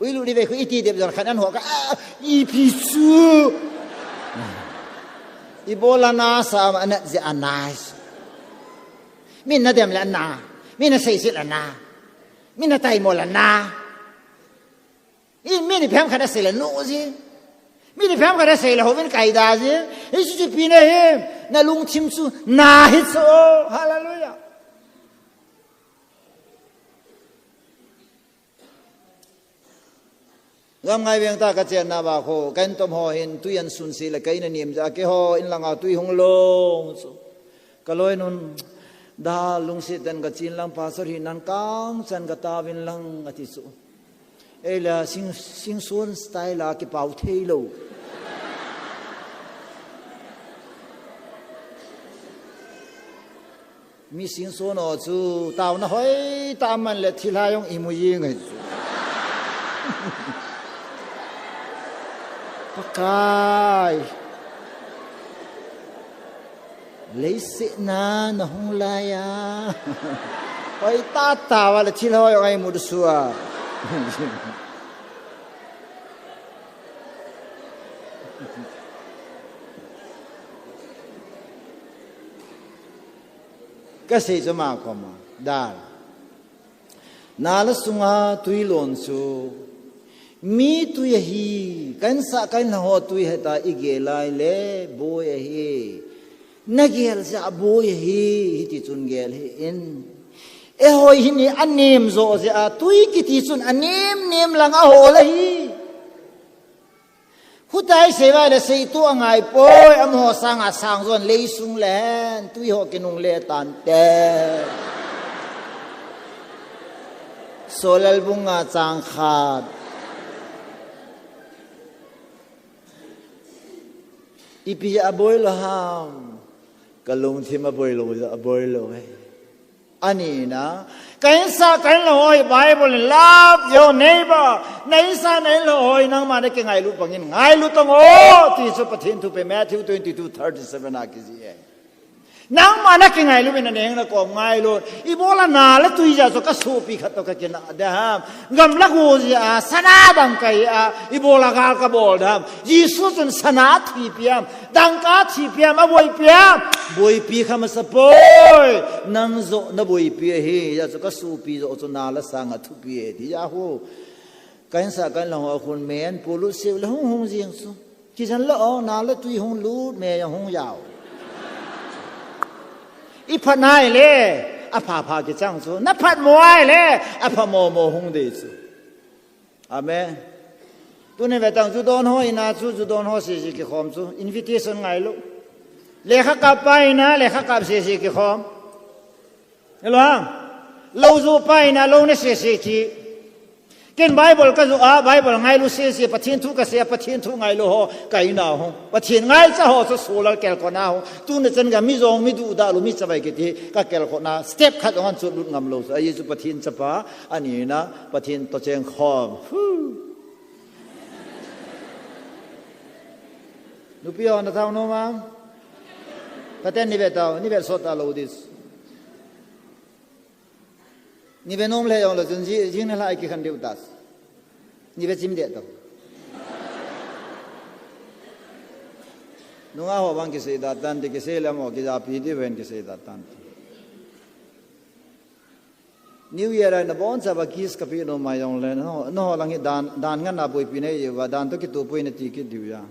Uilu ni ve khu iti dep jor khan an ho ka, ah, ipi chu. Ibola na sa ham anat jeh a na chu. Mi na dem le ana. Mi na sei sil ana. Mi na tai mo le ana. I mi ni phem khat a sei le nu ji. Mi ni phem khat a sei le hovin kai da ji. Hichu chu ipi na hi. Na lungthim chu na hi chu. Hallelujah. Gam ngai veng ta ka chen na ba kho, kan tom ho hin tui an sun si le kai na nim ja ke ho in langa tui hung long chu. Ka loi nun da lungsi ten ka chin lang pa sor hi nan kang chan ka ta vin lang ati chu. Ei la sing, sing sun style a ki pau thei lo. Mi sing sun o chu, tao na hoi ta man le thil ha jong imu jing ngai chu. Pakai. Leiset na na hung lai a. Hoi ta ta va le thil ho jong ai mu du sua. Ka sei chu ma koma, dal. Nala sunga tui lon chu, mi tui ahi, kan sa kan la ho tui heta i gel lai le, boi ahi. Na gel ja boi ahi, hiti chun gel hi in. E hoi hi ni a nem jo ja a, tui kiti chun a nem nem lang a hol ahi. Hutai sei vai le sei tu a ngai poi, amaho sanga sang jon lei sung le hen, tui ho kinung le tan te. Solal bung nga chang khat. Ipi a boi lo ham. Ka lungthim a boi lo, a boi lo he. Ani na, ka insa ka inlou ho hi Bible in love your neighbor. Na insa na inlou ho hi nangma na kingailu bangin ngailu tang o, ti chu Pathen thu pe Matthew twenty-two thirty-seven a kijih e. Nangma na kingailu in na neng na kom ngailu. Ibola na la tui ja chu ka sopi khat to ka kina de ham. Gam la go ja a, sana dangka a, ibola gal ka bol de ham. Jesu chun sana a thi piam. Dangka thi piam, a boipi a. Boipi kha masa poi. Nang jo na boipi ahi. Hijeh chun ka sopi jo chu na la sanga thupi e. Ti ja hu. Ka insa ka inlou ho khun men, polut siu le hung hung jing chu. Kijan la o, na la tui hung lut me jong hung jao. I phat nai le, a pha pha kichang chu. Na phat mo ai le, a pha mo mo hung de chu. Amen. Tuni ve tang ju don ho ina chu, ju don ho sese kikhom chu. Invitation ngailu. Lekha kap pa ina, lekha kap sese kikhom. Hello ham. Lou ju pa ina, lou ne sese ki. Ken Bible ka ju a, Bible ngailu sese, Pathen thu ka sei a, Pathen thu ngailu ho, ka ina ho. Pathen ngaicha ho chu solal kelkhohna ho. Tuni chan ga mi jong mi duda lu mi chavai kiti, ka kelkhohna. Step khat jong an chu lut ngam lou chu. A Jesu Pathen chapa, ani na, Pathen to cheng khom. Hu. Nupi ho na thau nom am? Paten ni ve tau, ni ve sot ta lou dis. Ni ve nom le jong lo chun ji, jing na lai kikhen diu ta. Ni ve chim de to. Nunga ho bang kisei da tan ti, kisei le mo kijapi ti ven kisei da tan ti. New Year a na bon sa ba kiss kapi nom mai jong le, no, no lang hi dan, dan ngan na boipi nei va, dan to kitu pui na ti kit diu ya.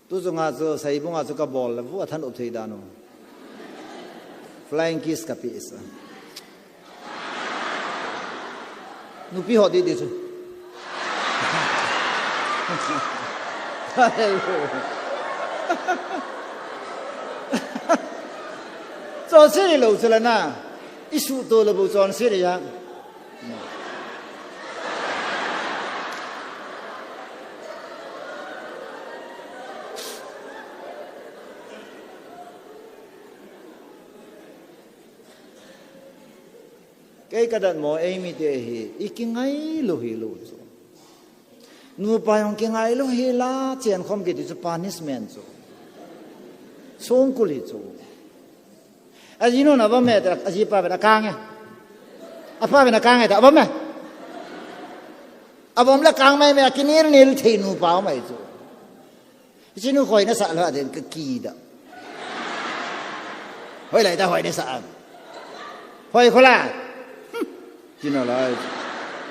Tu chu nga chu, sei bu nga chu ka bol le, vu a than up thei dan u. Flying kiss kapi sa. Nupi ho di di chu. Chon se lo chu la na. I su to lo bu chon se ya. Kei ka dat mo, ei mi te hi, i kingai lo hi lo chu. Nupa jong kingai lo hi la, chen khom kiti chu punishment chu. Songkul hi chu. A ji nu na ba me ta, a ji pa be na kang e. A pa be na kang e ta, ba me. A bom la kang mai me, a kinil nil thei nupa mai chu. Chinu hoi na sa lo den ka ki da. Hoi lai ta hoi na sa am. Hoi khola. Chinu lai.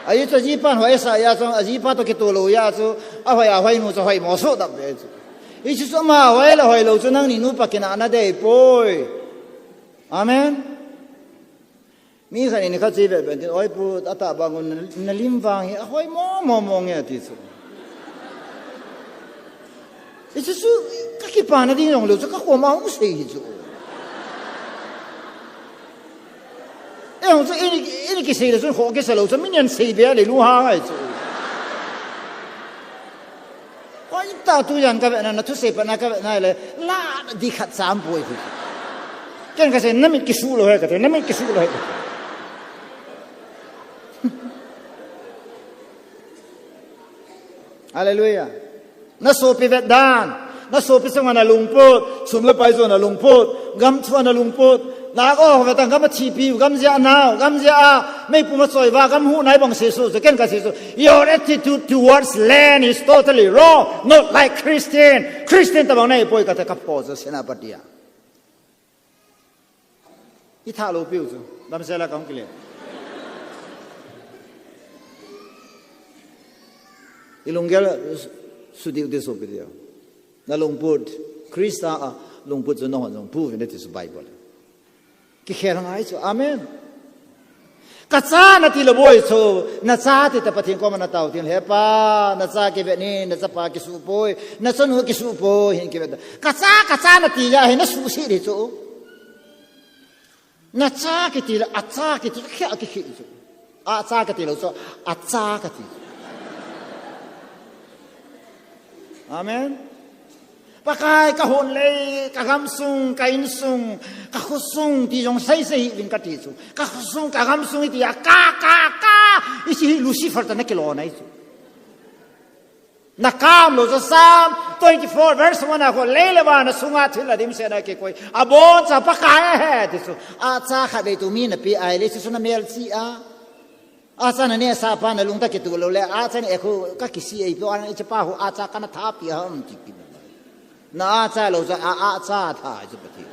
Ai chu ji pan hoi sa ya chu, a ji pa to kitu lo ya chu, a hoi a hoi nu chu hoi mo su da be chu. I chu chu ma hoi la hoi lo chu nang ni nupa kina na dei poi. Amen. Mi khat in khat chi vet vet tin, "Oi pu, a ta bang un na lim vang hi, a hoi mo, mo, mo nge," ti chu. I chu chu, ka kipa na ding jong lo chu, ka khom a hung sei hi chu. E hung chu, i ni, i ni kisei le chu, kho kisa lo chu, mi nian sei be le lu ha ngai chu. Hoi ta tu jan ka ve na, na thusei pa na ka ve na le, la di khat sam poi hi. Ken ka sei, na mit kisu lo he ka te, na mit kisu lo he ka te. Hallelujah. Na sopi vet dan, na sopi sunga na lungput, sum le pai sunga na lungput, gam thua na lungput, na ko ve tang gam a thipi, gam jia nau, gam jia a, mei puma soi va, gam hu nai bang se su, so ken ka se su. Your attitude towards land is totally wrong, not like Christian. Christian ta bang nai poi ka ta ka po so sena patia. I tha lo piu chu, damsel a kam kile. I lunggel su diu de so pi dia. Na lungput, Krista a lungput chu na hon jong pu ve na ti chu Bible. Kikhel ngai chu, amen. Ka cha na ti lo boi chu, na cha ti ta Pathen koma na tao tin, "He pa, na cha kive ni, na chapa kisu poi, na chanu kisu poi," hin kive ta. Ka cha, ka cha na ti ja hi na su si di chu. Na cha kiti le, a cha kiti, khi a ki khi chu. A cha kati lo chu, a cha kati. Amen. Pakai ka hon le, ka gam sung, ka in sung, ka kho sung, ti jong sei sei hi vin ka ti chu. Ka kho sung, ka gam sung, i ti a, ka, ka, ka, i si hi Lucifer ta na kilo nai chu. Na kam lo chu Psalm twenty-four verse one a ko lei le van a sunga thil a dim se na ke koi. A bon cha Pakai a he ti chu. A cha khat vei tu mi na pi ai le chu na mel chi a. A cha na ne sa pa na lung ta ki tu lo le. A cha ne khu ka ki si ei po an i cha pa hu a cha ka na tha pi ham ti pi. Na a cha lo cha a, a cha tha chu pa ti.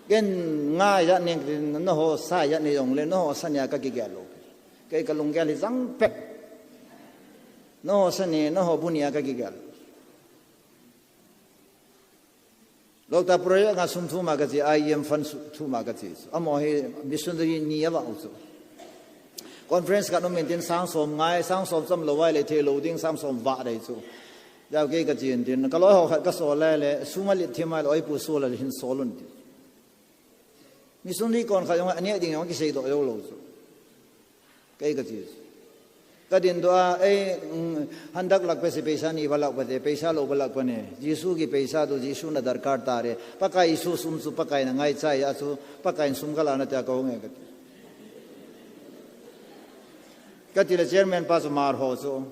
Ken ngai ja ning no ho sa ja ni jong le no ho sa nia ka ki gel lo. Kei ka lunggel hi jang pek. No ho sa ni, no ho bu nia ka ki gel. Lota project nga sum thuma ka chi, I E M fund su-, thuma ka chi. Amo hi missionary ni a va u chu. Conference ka no min tin sang som ngai, sang som cham lo vai le thei lo ding, sang som va dei chu. Jau kei ka chi in tin, ka loi ho khat ka so le le, suma lit thim mai lo, oi pu so le hin so lun ti. Missionary kon kha jong, ani ding jong kisei doh jou lou chu. Kei ka chi chu. Ka din doh a, ei, mm, handak lak pe se peisa ni ba lak pa te, peisa lou ba lak pa ne. Jesu ki peisa tu, Jesu na darkar ta re. Pakai Jesu sum chu, Pakai na ngai chai a chu, Pakai sum ka la na ta ka hong e ka ti. Ka ti le chairman pa chu mar ho chu.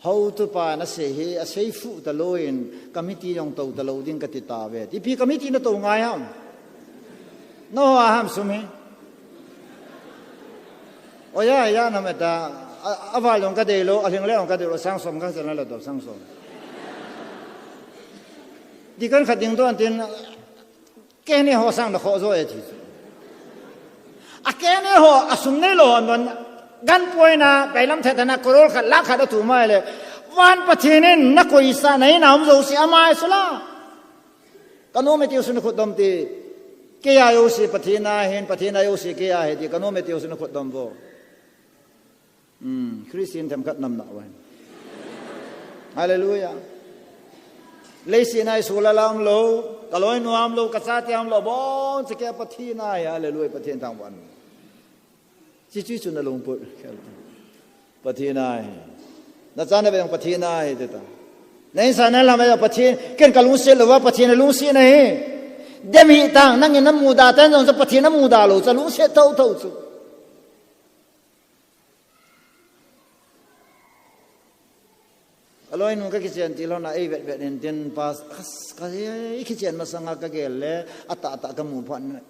Hotupa na sei hi, a sei fu ta lou in, committee jong tou ta lou ding ka ti ta ve. Ti pi committee na tou ngai ham. Naho a ham sum hi. Oya, ya nam eta, a, aval jong kadei lou, alhingle jong kadei lou, sang som kachan lou to, sang som. Deacon khat ding to antin, kei ni ho sang na kho jo e ti. A kei ni ho, asum neilou, an don, gan poina, bailam thetana, korol khat, lakh khat atu mai le. Van Pathen in, nakoisa, na ina um jouse, amai sula. Ka nom e ti jouse nakhut dom te. Kei a jouse Pathen a hin, Pathen a jouse kei a hi ti. Ka nom e ti jouse nakhut dom vo. Hmm, Christian themkhat nam na ven. Hallelujah. Leiset a isu la lam lou, ka loinu a um lou, ka chate a um lou, bon che kei a Pathen a hi, hallelujah, Pathen thangvah in. Chuche chu na lungput. Pathen a hi. Na chana ve jong Pathen a hi, ti ta. Na insung na lam a Pathen, ken ka lungset lou va, Pathen a lungset na hi. Dem hi tang, nangin na muda tan jong chu Pathen a muda lou, chu lungset thotho chu. Ka loinu ka kichen til hon a, ei vet vet in tin pas, kas, ka, ei kichen masanga ka gel le, atah tah ka mu phat na.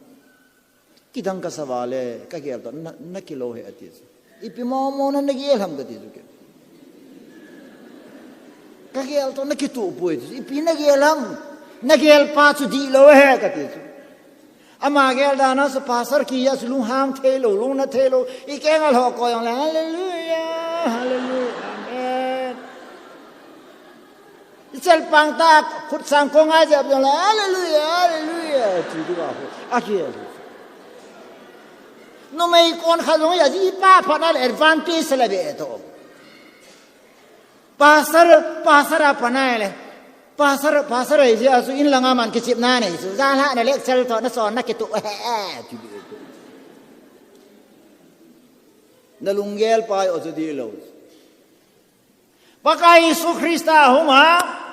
Kidang kasa va le, ka gel to, na, na kilou he ati chu. Ipi momo na na gel ham kati chu ke. Ka gel to, na kituh poi chu. Ipi na gel ham, na gel pa chu dihlou he kati chu. Ama gel dan a chu pastor kija chu lunghang theilou, lungna theilou. I keng a lho ko jong le, hallelujah, hallelujah, amen. I chelpang ta, khut sang ko ngai jep jong le, hallelujah, hallelujah, ti di va ho. A gel. Numei kon khat jong a jipa phat na le advantage le ve to. Pastor, pastor a panai le. Pastor, pastor ei jia chu in langa man kichepna nei chu. Jan lha na lecture to na son na kituh he he. Na lunggel pa o chu dihlou. Pakai Jesu Christa hung a.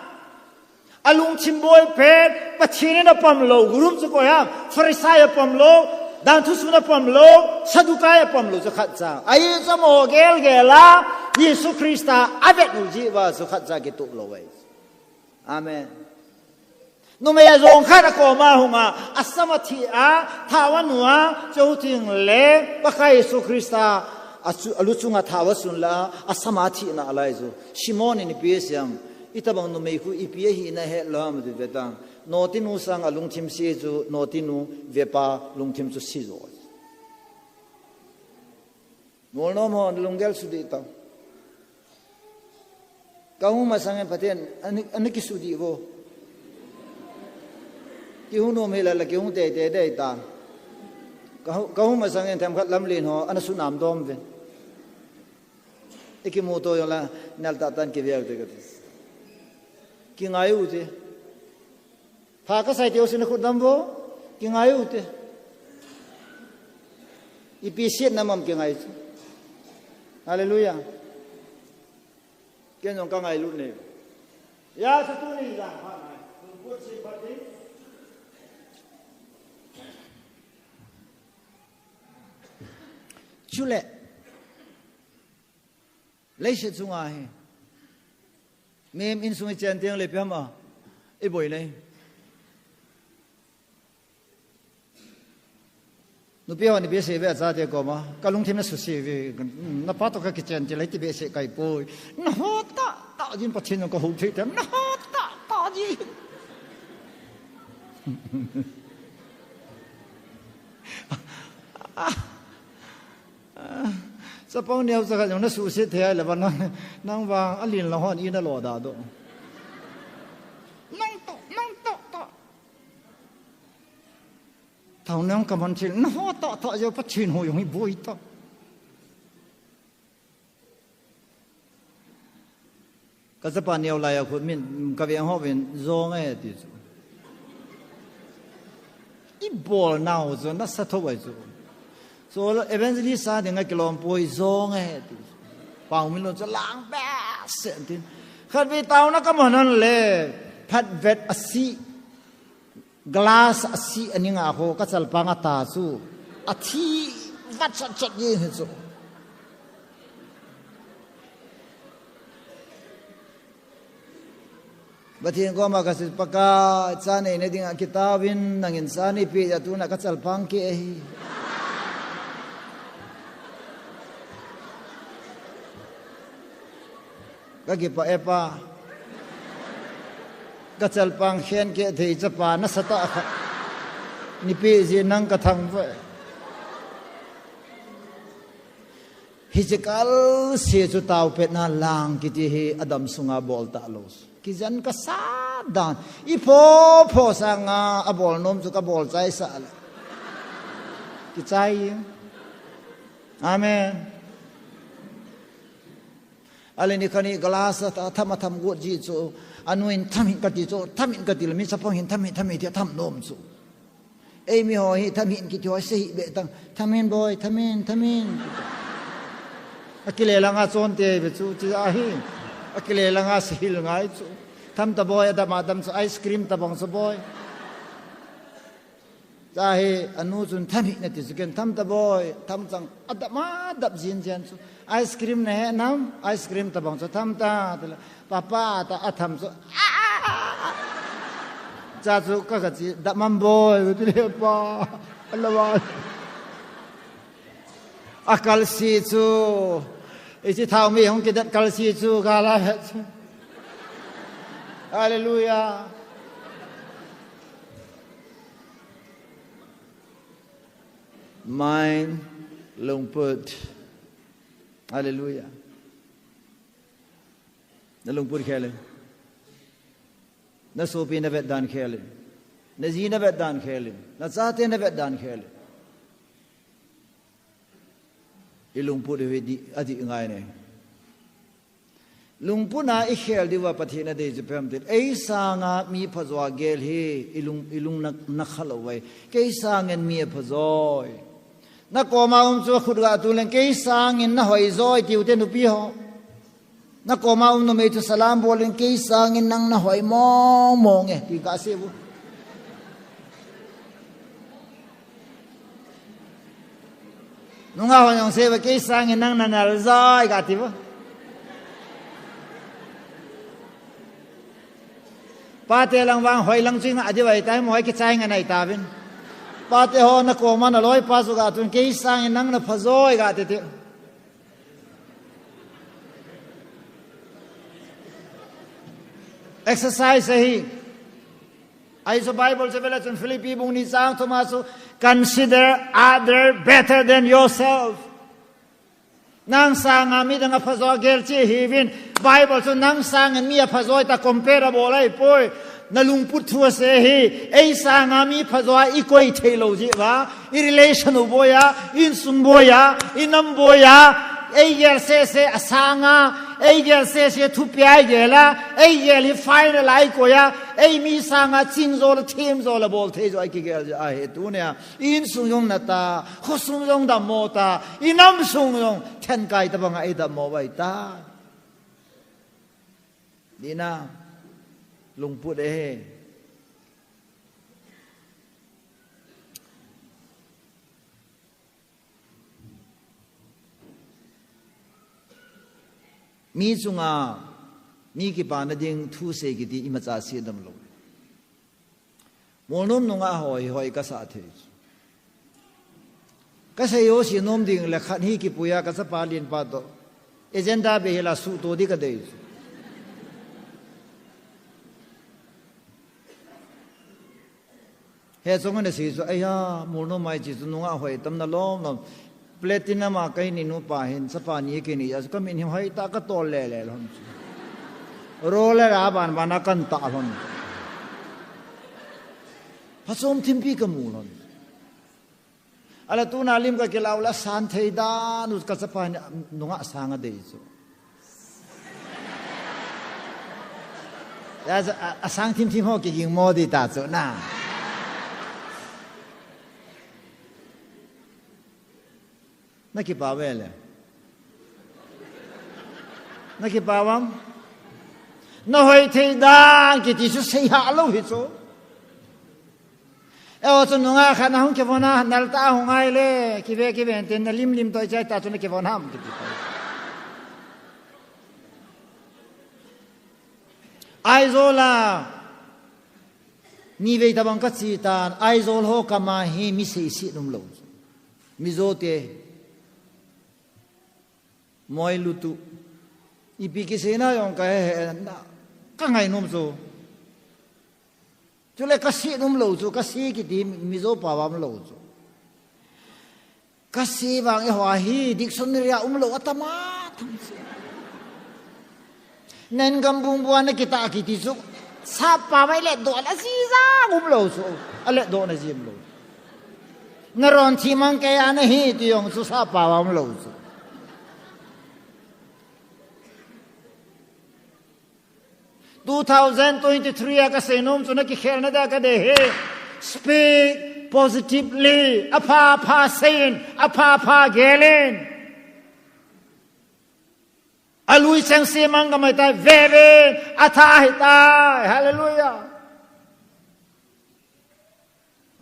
Alungthim boi pen, Pathen in apom lou, group chu koi ham, Pharisai apom lou, danthu sun apom lou, Saddukai apom lou, chu khat cha. Ahi chu mo gel gel a, Jesu Christa avet u jeh uva chu khat cha kituh lou ahi. Amen. Numei a jong khat akoma hung a, asam athi a, thao anu a, chu ting le, Pakai Jesu Christa, achu, alu chunga thao asun la, asam athi na alai chu. Simon in ipi asei am, itobang numei khu ipi ahi na het lou ham ti ve ta. Notinu sang a lungthim se chu, notinu vepa lungthim chu se jo. Nol nom ho, lunggel sudih tau. Ka hung masang in Pathen, ani, ani kisudih vo. Kihung nom hi la la kihung tei tei dei ta. Ka hu-, ka hung masang in themkhat lamlen ho, ana sunam dom ve. I kimuto jong la, nal ta tan kivel te ka ti. Kingai u te. Pha kasei te u sin khut dam vo. Kingai u te. Ipi siet na mam kingai chu. Hallelujah. Ken jong ka ngailut nei. Ya sa tu ni la pha nai. Khut si pha ti. Chule. Leiset chunga hi. Mihem insung i chen teng le ipi ham a. I boi nei. Nupi hon ipi asei ve achate koma. Ka lungthim na suse ve. Na pa to ka kichen ti lai ti be se kai poi. Na ho ta ta jin Pathen ka ho thei te. Na ho ta ta jin. Chapang neo cha khat jong na suhset thei le ba nang, nang vang a lin la hon i na lo da do. Nang to, nang to, to. Thao nang ka man thil, na ho to, to jo Pathen ho jong hi boi to. Ka chapa neo lai a khu min, ka veng ho vin, jong e ti chu. I bol nau chu, nasa tho ai chu. So, evangelist a ding a kilom poi, jong e ti chu. Pau min lo chu lang be se tin. Khat vei taona ka mon hon le, phat vet a si. Glass a si a ning a ho ka chalpang a ta chu. A thi vat chat chat jeng hi chu. Pathen koma kasei, Pakai, cha neina dinga kitaovin, nangin cha neipeh jeh a tuna kachalpang keh ahi. Kakipah e Pa. Kachalpang khen keh thei chapa nasatah khat neipeh jeh in nang kathangvah e. Hiche kalse chu taopehna lang kiti hi adam sunga bol talou. Kijen kasat dan. Ipho pho sanga abol nom chu kabol chaisah le. Kichai. Amen. Ale nikhat hi glass a tham a tham got ji chu. Anu in tham hih in kati chu. Tham hih in kati le mi chapang hin tham hih, tham hih ti tham nom chu. Eimi ho hi tham hih in kiti ho sei hih beh tang. Tham hih in boi, tham hih in, tham hih in. Akile langa chonte ve chu, ti ahi. Akile langa seihil ngai chu. Tham ta boi, adam adam chu ice cream tabang chu boi. Cha hi anu chun tham hih in ati chu ken tham ta boi, tham chang adam adam jin jin chu. Ice cream nahe nam, ice cream tabang chu tham ta, tile, papa ta atham chu. Cha chu ka, kachi, dam am boi, tile pa. Alawa. Akalse chu. Ichi thao mi hung kidat kalse chu, gala het chu. Hallelujah. Mind lungput. Hallelujah. Na lungput khel e. Na sopi na vetdan khel e. Na ji na vetdan khel e. Na chate na vetdan khel e. I lungput hi di, adih ngai ne. Lungput a i khel diuva Pathen in adei chu ipi ham itile, ei sanga mi phajo a gel hi i lung, i lung na, na kha lou vai. Kei sangin mi aphajo. Na koma um chu khut ga tun leng, kei sangin na hoijo, tiu te nupi ho. Na koma um numei chu salam bol in, kei sangin nang na hoi mong mong e, ti kasei u. Nungah hon jong sei uva, kei sangin nang na nal joi, kati uva. Pate lang vang hoi lang chu i ngah diu ahitai, mo hoi kichai ngai nai tauvin. Pate ho na koma na loipa chu ga tun, kei sangin nang na pha joi, kati ti. Exercise ahi. Ahi chu Bible chu vele chun Philippi bung ni chang thum a chu, "Consider other better than yourself." Nang sanga midang aphajo a gel cheh hih uvin. Bible chu nang sangin mi aphajo a compare abol ahipoi. Na lungput thu asei ahi. Ei sanga mi phajo a i koi thei lou jeh uva, i relation u boi a, i insung boi a, i nam boi a, ei gel sese a sanga, ei gel sese thupia i gel a, ei gel hi final a i koi a, ei mi sanga ching jo le them jo le bol thei jo a i kigel jeh ahi tunia. I insung jong nat a, khosung jong dammo ta, i nam sung jong thenkai tabang a i dammo uva ahitai. Dina, lungput e. Mi chunga, mi kipana ding thu sei kiti imacha sei dam lou. Molnom nungah ho hi hoi kasa thei chu. Kasei jouse nom ding le khat hi kipui a kachapa lenpa toh. Agenda be hila suhto di kadei chu. He chong ana sei chu, "Aiya, molnom mai chi chu nungah hoi tam na lom lom." Platinum a kahin nei nupa hin, chapa ni kahin nei a chu, kamin hi hoi ta katol le le lhon chu. Rolex a ban ban a kan ta lhon. Phachom thimpi kamu lhon. Ahile tuna lim kakilau le asan thei dan u kachapa hin nungah sang adei chu. Ya, a, asang thim thim ho kiging mo di ta chu na. Na kipah uve le. Na kipah uvam? Na hoi thei dan kiti chu sei ha lou hi chu. Eiho chu nungah khat na hung kivon a, nal ta hung ngai le, kive kive tin na lim lim toh i chai ta chu na kivon ham kiti. Aizawl a nivei tabang kache tan, Aizawl ho kama hi mi seiset umlou. Mizo te. Moi lutu. Ipi kiseina jong kahe he na. Kangainom chu. Chule kaset umlou chu, kase kiti Mizo pao a umlou chu. Kase vang eiho hi dictionary a umlou atama tam chu. Nen gam bung bua na kita kiti chu. Sap pao a ilet doh na ji jang umlou chu. Alet doh na ji umlou. Naron thi mang kei a nahi ti jong chu sap pao a umlou chu. Two thousand twenty-three a kaseinom chu na kikhelna dia kadei hi. Speak positively. Apha pha seiyin, apha pha gelin. Alui chengse mang gamai tai, vevin, atha ahitai. Hallelujah.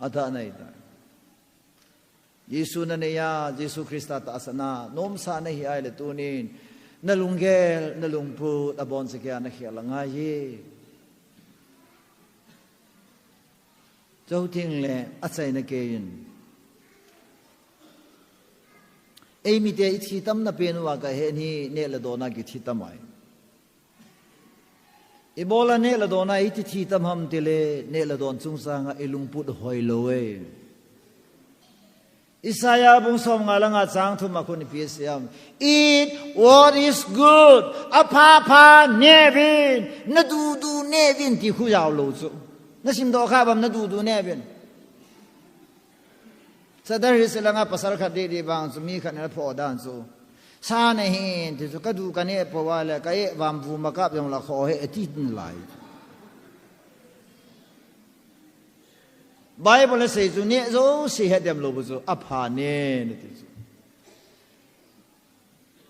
Atha nahitai. Jesu nanei a, Jesu Christa tahsan a, nomsa nahi ahile tunin, nalunggel, nalungput, aboncha kia nakhel angaiye. Chuteng le, achaina keiyin. Eimite ithi tamna pen uva kahe hi, neh le don a kithi tamai. Ibola neh le don a iti thi tam ham tile, neh le don chungchang a ilungput hoilou e. Isaiah bung somnga le nga chang thum a khun ipi asei ham. Eat what is good. Apha pha neh uvin. Nadudu neh uvin ti khu jaolou chu. Nasim doh kha bam nadudu neh uvin. Sadar Hills langa pasal khat didi vang chu mi khat in aphoh dan chu. Sa nahin ti chu kadu kaneh pou a le ka eh vam vu ma kap jong la kho he ati nalai. Bible a sei chu neh jouse he dem lou bu chu apha neh nati chu.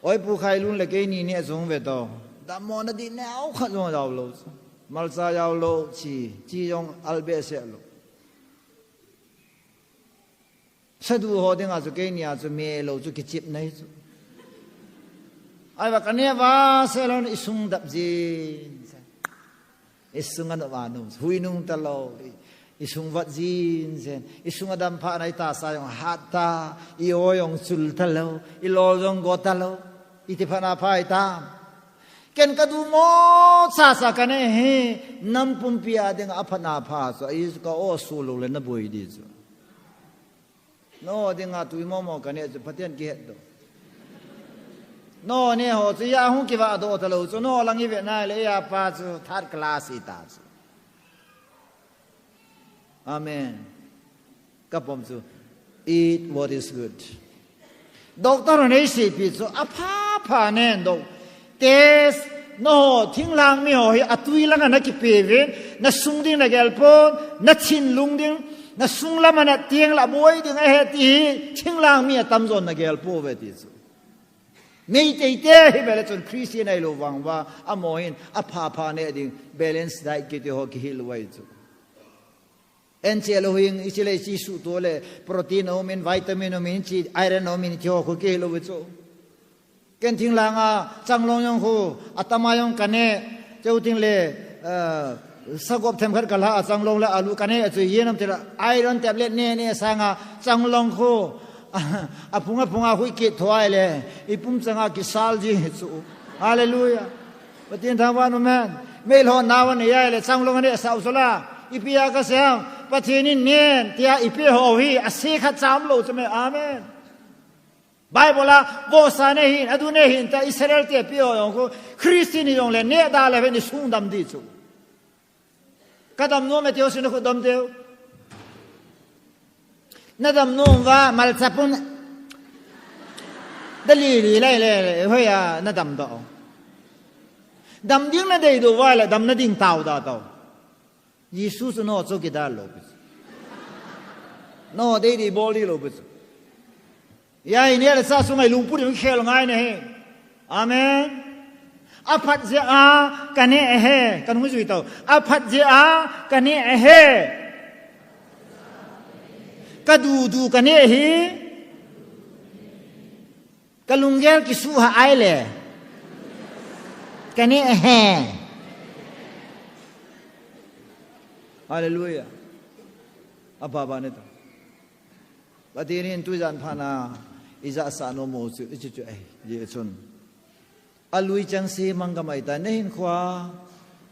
Oi Pu Khailun le keini neh jong ve to. Dammo na di neo khat jong jaolou chu. Malcha jaolou chi, chi jong al behseh lou. Sadu ho dinga chu keini a chu melou chu kichep nahi chu. Ahivang kaneh vase lou isung dap jin. Isung a nop a num, hui nung talou. Isung vat jin jin. Isung a dam pha nai ta sa jong hat ta. I o jong chul talou. I lol jong go talou. Iti phat na pha itam. Ken kadu mo chacha kaneh hi. Nam pumpi a dinga aphat na pha chu. Ahi chu ka o sulou le naboi di chu. No dinga tui momo kaneh chu Pathen kihet doh. No neh ho chu ya hung kivah doh talou chu no lang ive nai le ya pa chu third class ita chu. Amen. Kapom chu eat what is good. Doctor hon eiseipeh chu apha pha neh doh. Test, naho, thinglhang mi ho hi atui langa nakipe uvin, nasung ding nagel pon, nathinlung ding, nasung lama nateng la boi ding ahi ti hi, thinglhang mi atamjon nagel pouve ti chu. Meitei te hi bele chun Christian ahilou vang uva, amaho hin apha pha neh ding, balance diet kiti ho kihil uve chu. Enche lou hing, ichi le ichi suhto le, protein aumin, vitamin aumin, chi iron aumin, chi ho khu kihil uve chu. Ken thinglhang a, changlong jong khu, atama jong kaneh, chuteng le, eh, sagop themkhat kalha a, changlong le alu kaneh, chu yen am tila, iron tablet neh neh sanga, changlong khu, aphung aphung a khu ikit thou ahile, ipum changa kisal ji chu. Hallelujah. Pathen thangvah in um hen. Meilhou nao anei ahile, changlong aneh sah u chu la. Ipi a kasei ham. Pathen in nen, tia ipeh ho hi, ase khat cha umlou chu me. Amen. Bible a, vohsa neh hih in, adu neh hih in, tia Israel te peh ho jong khu, Christian hijongle, neh da le ven isung dam di chu. Kadam nom e tiu, sina khu dam tiu. Nadam nom uva, malcha pun. Dali li lai le, le, hoi a, nadam doh. Dam ding nadei doh uva le, dam nading tao da tao. Jesu chu no chu kidal lou pi chu. No dei dei bol ding lou pi chu. Ia hi neh le chah sunga ilungput in khel ngai nahi. Amen. Aphat jeh a kaneh ahi. Kanung jui tao. Aphat jeh a kaneh ahi. Kadudu kaneh ahi. Kalunggel kisuh ha ahile. Kaneh ahi. Hallelujah. Apa ba ne ta. Pathen in tujan phat na ija sa nom u chu, ichu chu, eh, ye chun. Alui chang se mang ka mai ta, na hinkho a,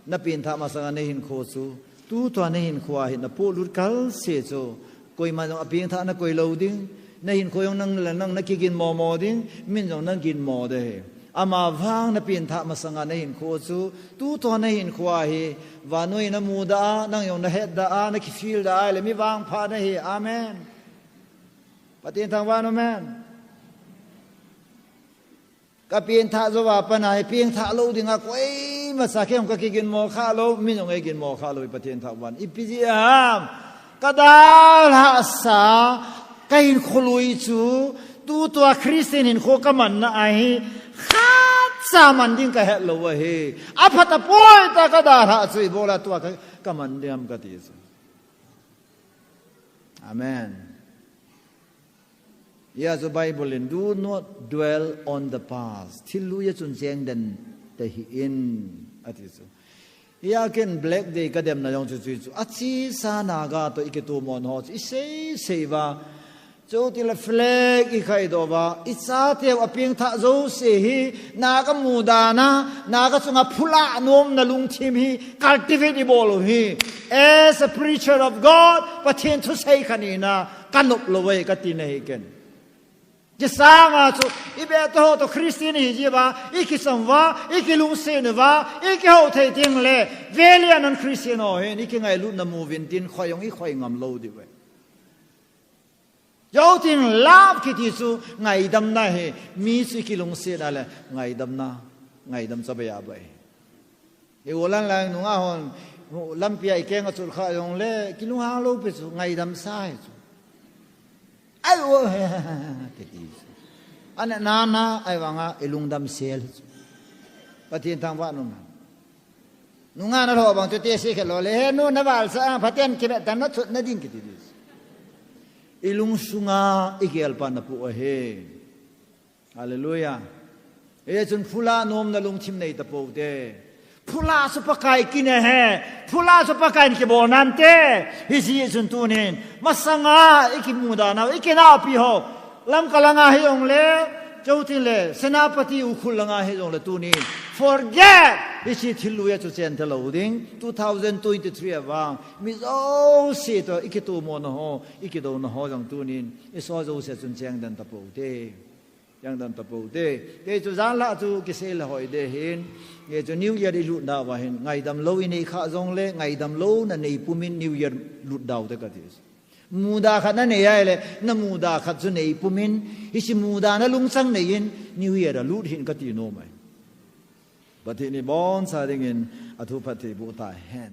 na pengthah masanga na hinkho chu, tutua na hinkho a hi na polut kal se chu, koima jong a pengthah na koi lou ding, na hinkho jong nang le nang na kiginmo mo ding, min jong na ginmo de. Ama vang na pengthah masanga na hinkho chu, tutua na hinkho a hi, vannoi na muda a, nang jong na hetda a, na kifeel da a, le mi vangpha na hi, amen. Pathen thangvah in, amen. Ka pengthah jou a pat na hi, pengthah lou dinga koima cha kei jong ka kiginmo kha lou, min jong ei ginmo kha lou, Pathen thangvah in. Ipi jeh ham, ka dalhah sa, ka hinkho lui chu, tutua Christian hinkho ka manna a hi, khatcha man ding ka het lou ahi. Aphat apoi ta ka dalhah chu, ibola tua ka, ka man ding ham ka ti chu. Amen. Hia chu Bible in, "Do not dwell on the past." Thil lui a chun cheng den tahih in, ati chu. Hia ken Black Day ka demna jong chu chu chu. Achesa Naga toh i kitomo ho chu i seisei uva. Chuti le flag i khaidoh uva. I chateu a pengthah jouse hi. Naga mudana, Naga chunga phulah nomna lungthim hi. Cultivate i bol u hi. As a preacher of God, Pathen thusei khat hina. Ka nop lou e, ka ti na hi ken. Chusanga chu, i beh toh ho toh Christian i hi jiuva, i kicham uva, i kilungset uva, i kihou thei teng le, vele a non-Christian ho hin, i kingailutna mu uvin tin, khoi jong i khoi ngam lou diu ve. Jou tin love kiti chu ngaidamna hi, mi chu i kilungset a le, ngaidamna, ngaidam cha bei a bai. I ulan lang nunga hon, lampi a i keng a chul kha jong le, kilunghang lou pi chu, ngaidam sa hi chu. Ai o, kiti chu. Ana nana, ahivanga, i lungdam sel hi chu. Pathen thangvah in um. Nunga na lou bang chu te se khe lou le, he nu na val sa, Pathen kibe tan na chut na ding kiti di chu. I lungsunga, i gelpa na pu ahi. Hallelujah. Hichun phulah nomna lungthim nei tapou te. Phulah chu Pakai kin ahi. Phulah chu Pakai in kibol nante. Hijeh chun tunin. Masanga i kimuda nau, i kinaopi ho. Lamka langa hi jong le. Choutin le. Senapati Ukhrul langa hi jong le tunin. Forget. Hiche thil lui a chu chen talou ding. Two thousand twenty-three a vang. Mi jouse toh i kitomona ho. I kidouna ho jong tunin. I so jouse chun cheng den tapou te. Cheng den tapou te. Kei chu jan lah chu kisei le hoi de hin. Kei chu New Year i lut nauva hin. Ngaidam lou i nei kha jong le, ngaidam louna nei pumin New Year lut dau te ka ti. Muda khat na nei a le, na muda khat chu nei pumin. Hiche mudana lungchang nei in New Year a lut hih in ka ti nom e. Pathen in i boncha dingin a thu phatthei boh tahen.